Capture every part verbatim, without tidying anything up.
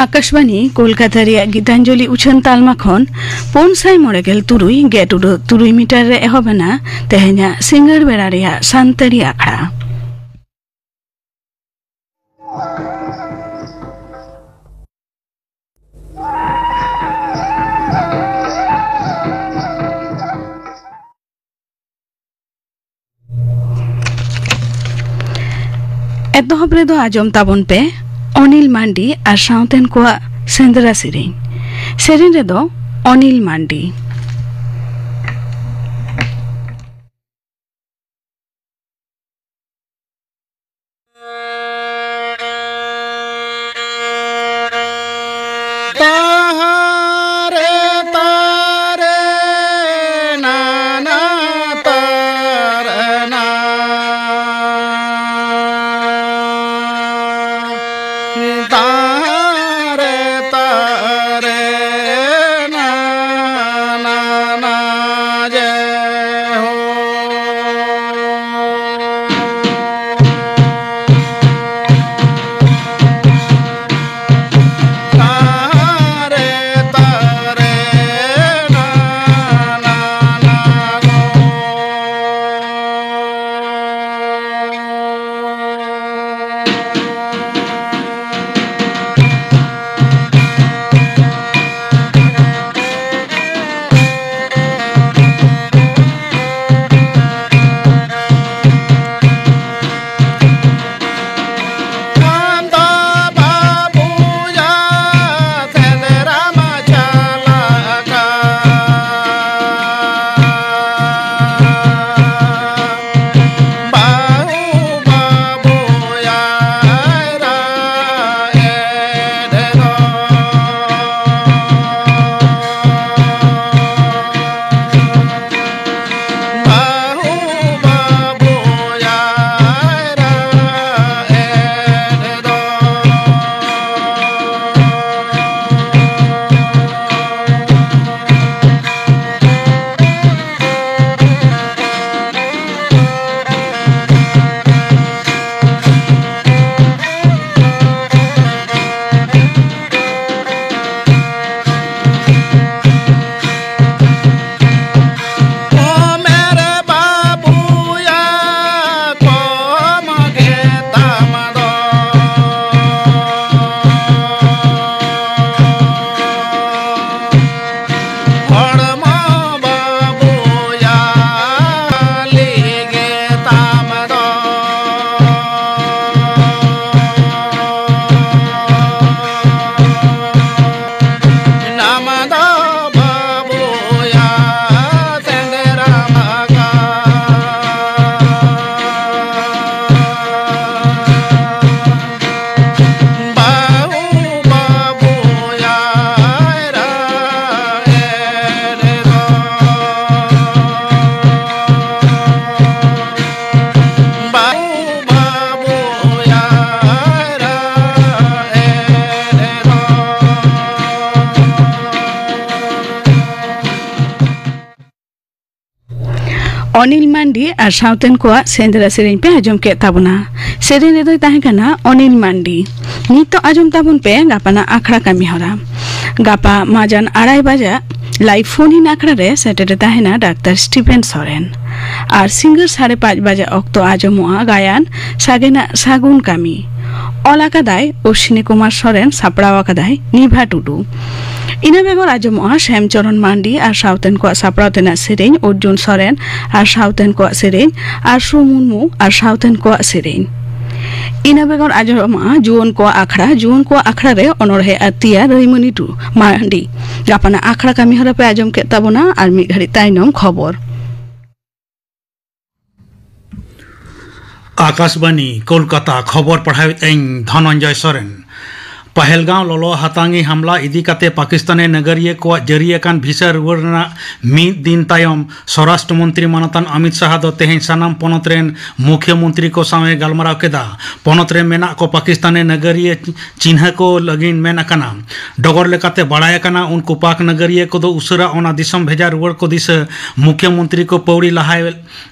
ᱟᱠᱟᱥᱵᱟᱱᱤ ᱠᱳᱞᱠᱟᱛᱟ ᱨᱮᱭᱟᱜ ᱜᱤᱛᱟᱧᱡᱚᱞᱤ ᱩᱪᱷᱟᱹᱱ ᱛᱟᱞᱢᱟ ᱠᱷᱚᱱ ᱯᱩᱱ ᱥᱟᱭ ᱢᱚᱬᱮ ᱜᱮᱞ ᱛᱩᱨᱩᱭ ᱜᱮᱫ ᱩᱰᱟᱹᱜ ᱛᱩᱨᱩᱭ ᱢᱤᱴᱟᱨ ᱨᱮ ᱮᱦᱚᱵ ᱮᱱᱟ ᱛᱮᱦᱮᱧᱟᱜ ᱥᱤᱸᱜᱟᱹᱲ ᱵᱮᱲᱟ ᱨᱮᱭᱟᱜ ᱥᱟᱱᱛᱟᱲᱤ ᱟᱠᱷᱲᱟ᱾ ᱮᱛᱚᱦᱚᱵ ᱨᱮᱫᱚ ᱟᱸᱡᱚᱢ ᱛᱟᱵᱚᱱ ᱯᱮ ᱚᱱᱤᱞ ᱢᱟᱱᱰᱤ ᱟᱨ ᱥᱟᱶᱛᱮᱱ ᱠᱚᱣᱟᱜ ᱥᱮᱸᱫᱽᱨᱟ ᱥᱮᱨᱮᱧ᱾ ᱥᱮᱨᱮᱧ ᱨᱮᱫᱚ ᱚᱱᱤᱞ ᱢᱟᱱᱰᱤ᱾ ᱛᱟᱢ ᱫᱚ ᱦᱚᱲᱢᱚ ᱵᱟᱹᱵᱩᱭᱟ ᱞᱤᱜᱮ ᱛᱟᱢ ᱫᱚ᱾ ᱱᱟᱢ ᱫᱚ ᱵᱟᱹᱵᱩᱭᱟ ᱥᱮᱸᱫᱽᱨᱟ ᱵᱟᱜᱟ᱾ ᱵᱟᱹᱦᱩ ᱵᱟᱹᱵᱩᱭᱟ ᱨᱟᱦᱮᱲ ᱫᱚ᱾ ᱵᱟᱹᱦᱩ ᱵᱟᱹᱵᱩᱭᱟ ᱨᱟᱦᱮᱲ ᱫᱚ᱾ ᱚᱱᱤᱞ ᱢᱟᱱᱰᱤ ᱟᱨ ᱥᱟᱶᱛᱮᱱ ᱠᱚᱣᱟᱜ ᱥᱮᱸᱫᱽᱨᱟ ᱥᱮᱨᱮᱧ ᱯᱮ ᱟᱸᱡᱚᱢ ᱠᱮᱫ ᱛᱟᱵᱚᱱᱟ᱾ ᱥᱮᱨᱮᱧ ᱨᱮᱫᱚᱭ ᱛᱟᱦᱮᱸ ᱠᱟᱱᱟ ᱚᱱᱤᱞ ᱢᱟᱱᱰᱤ᱾ ᱱᱤᱛᱚᱜ ᱟᱸᱡᱚᱢ ᱛᱟᱵᱚᱱ ᱯᱮ ᱜᱟᱯᱟᱱᱟᱜ ᱟᱠᱷᱲᱟ ᱠᱟᱹᱢᱤ ᱦᱚᱨᱟ᱾ ᱜᱟᱯᱟ ᱢᱟᱡᱟᱱ ᱟᱲᱟᱭ ᱵᱟᱡᱟᱜ ᱞᱟᱭᱤᱵᱷ ᱯᱷᱳᱱ ᱤᱱ ᱟᱠᱷᱲᱟ ᱨᱮ ᱥᱮᱴᱮᱨ ᱮ ᱛᱟᱦᱮᱱᱟ ᱰᱟᱠᱛᱟᱨ ᱥᱴᱤᱯᱷᱮᱱ ᱥᱚᱨᱮᱱ᱾ ᱟᱨ ᱥᱤᱸᱜᱟᱹᱲ ᱥᱟᱲᱮ ᱯᱟᱸᱪ ᱵᱟᱡᱟᱜ ᱚᱠᱛᱚ ᱟᱸᱡᱚᱢᱚᱜᱼᱟ ᱜᱟᱭᱟᱱ ᱥᱟᱜᱮᱱᱟᱜ ᱥᱟᱹᱜᱩᱱ ᱠᱟᱹᱢᱤ᱾ ᱚᱞ ᱟᱠᱟᱫᱟᱭ ᱚᱥᱣᱤᱱᱤ ᱠᱩᱢᱟᱨ ᱥᱚᱨᱮᱱ, ᱥᱟᱯᱲᱟᱣ ᱟᱠᱟᱫᱟᱭ ᱱᱤᱵᱷᱟ ᱴᱩᱰᱩ᱾ ᱤᱱᱟᱹ ᱵᱮᱜᱚᱨ ᱟᱸᱡᱚᱢᱚᱜᱼᱟ ᱥᱮᱢ ᱪᱚᱨᱚᱱ ᱢᱟᱱᱰᱤ ᱟᱨ ᱥᱟᱶᱛᱮᱱ ᱠᱚᱣᱟᱜ ᱥᱟᱯᱲᱟᱣ ᱛᱮᱱᱟᱜ ᱥᱮᱨᱮᱧ, ᱚᱨᱡᱩᱱ ᱥᱚᱨᱮᱱ ᱟᱨ ᱥᱟᱶᱛᱮᱱ ᱠᱚᱣᱟᱜ ᱥᱮᱨᱮᱧ, ᱟᱨ ᱥᱩ ᱢᱩᱨᱢᱩ ᱟᱨ ᱥᱟᱶᱛᱮᱱ ᱠᱚᱣᱟᱜ ᱥᱮᱨᱮᱧ᱾ ᱤᱱᱟᱹ ᱵᱮᱜᱚᱨ ᱟᱸᱡᱚᱢᱚᱜᱼᱟ ᱡᱩᱣᱟᱹᱱ ᱠᱚᱣᱟᱜ ᱟᱠᱷᱲᱟ᱾ ᱡᱩᱣᱟᱹᱱ ᱠᱚᱣᱟᱜ ᱟᱠᱷᱲᱟ ᱨᱮ ᱚᱱᱚᱬᱦᱮ ᱟᱨ ᱛᱮᱭᱟᱨ ᱨᱟᱹᱭᱢᱚᱱᱤ ᱴᱩ ᱢᱟᱱᱰᱤ᱾ ᱜᱟᱯᱟᱱᱟᱜ ᱟᱠᱷᱲᱟ ᱠᱟᱹᱢᱤ ᱦᱚᱨᱟ ᱯᱮ ᱟᱸᱡᱚᱢ ᱠᱮᱫ ᱛᱟᱵᱚᱱᱟ᱾ ᱟᱨ ᱢᱤᱫ ᱜᱷᱟᱹᱲᱤᱡ ᱛᱟᱭᱱᱚᱢ ᱠᱷᱚᱵᱚᱨ᱾ ᱟᱠᱟᱥᱵᱟᱱᱤ, ᱠᱳᱞᱠᱟᱛᱟ, ᱠᱷᱚᱵᱚᱨ ᱯᱟᱲᱦᱟᱣᱮᱫ ᱟᱹᱧ ᱫᱷᱚᱱᱚᱱᱡᱚᱭ ᱥᱚᱨᱮᱱ᱾ ᱯᱟᱦᱮᱞᱜᱟᱸᱣ ᱞᱚᱞᱚ ᱦᱟᱛᱟᱝᱤ ᱦᱟᱢᱞᱟ ᱤᱫᱤ ᱠᱟᱛᱮ ᱯᱟᱠᱤᱥᱛᱟᱱᱤ ᱱᱟᱜᱟᱨᱤᱭᱟᱹ ᱠᱚᱣᱟᱜ ᱡᱟᱹᱨᱤ ᱟᱠᱟᱱ ᱵᱷᱤᱥᱟ ᱨᱩᱣᱟᱹᱲ ᱨᱮᱱᱟᱜ ᱢᱤᱫ ᱫᱤᱱ ᱛᱟᱭᱚᱢ, ᱥᱚᱨᱟᱥᱴᱨᱚ ᱢᱚᱱᱛᱨᱤ ᱢᱟᱱᱚᱛᱟᱱ ᱚᱢᱤᱛ ᱥᱟᱦᱟ ᱫᱚ ᱛᱮᱦᱮᱧ ᱥᱟᱱᱟᱢ ᱯᱚᱱᱚᱛ ᱨᱮᱱ ᱢᱩᱠᱷᱭᱟᱹ ᱢᱚᱱᱛᱨᱤ ᱠᱚ ᱥᱟᱶ ᱮ ᱜᱟᱞᱢᱟᱨᱟᱣ ᱠᱮᱫᱟ᱾ ᱯᱚᱱᱚᱛ ᱨᱮ ᱢᱮᱱᱟᱜ ᱠᱚ ᱯᱟᱠᱤᱥᱛᱟᱱᱤ ᱱᱟᱜᱟᱨᱤᱭᱟᱹ ᱪᱤᱱᱦᱟᱹ ᱠᱚ ᱞᱟᱹᱜᱤᱫ ᱢᱮᱱ ᱟᱠᱟᱱᱟ᱾ ᱰᱚᱜᱚᱨ ᱞᱮᱠᱟᱛᱮ ᱵᱟᱲᱟᱭ ᱟᱠᱟᱱᱟ, ᱩᱱᱠᱩ ᱯᱟᱠ ᱱᱟᱜᱟᱨᱤᱭᱟᱹ ᱠᱚᱫᱚ ᱩᱥᱟᱹᱨᱟ ᱚᱱᱟ ᱫᱤᱥᱚᱢ ᱵᱷᱮᱡᱟ ᱨᱩᱣᱟᱹᱲ ᱠᱚ ᱫᱤᱥᱟᱹ ᱢᱩᱠᱷᱭᱟᱹ ᱢᱚᱱᱛᱨᱤ ᱠᱚ ᱯᱟᱹᱣᱲᱤ ᱞᱟᱦᱟᱭ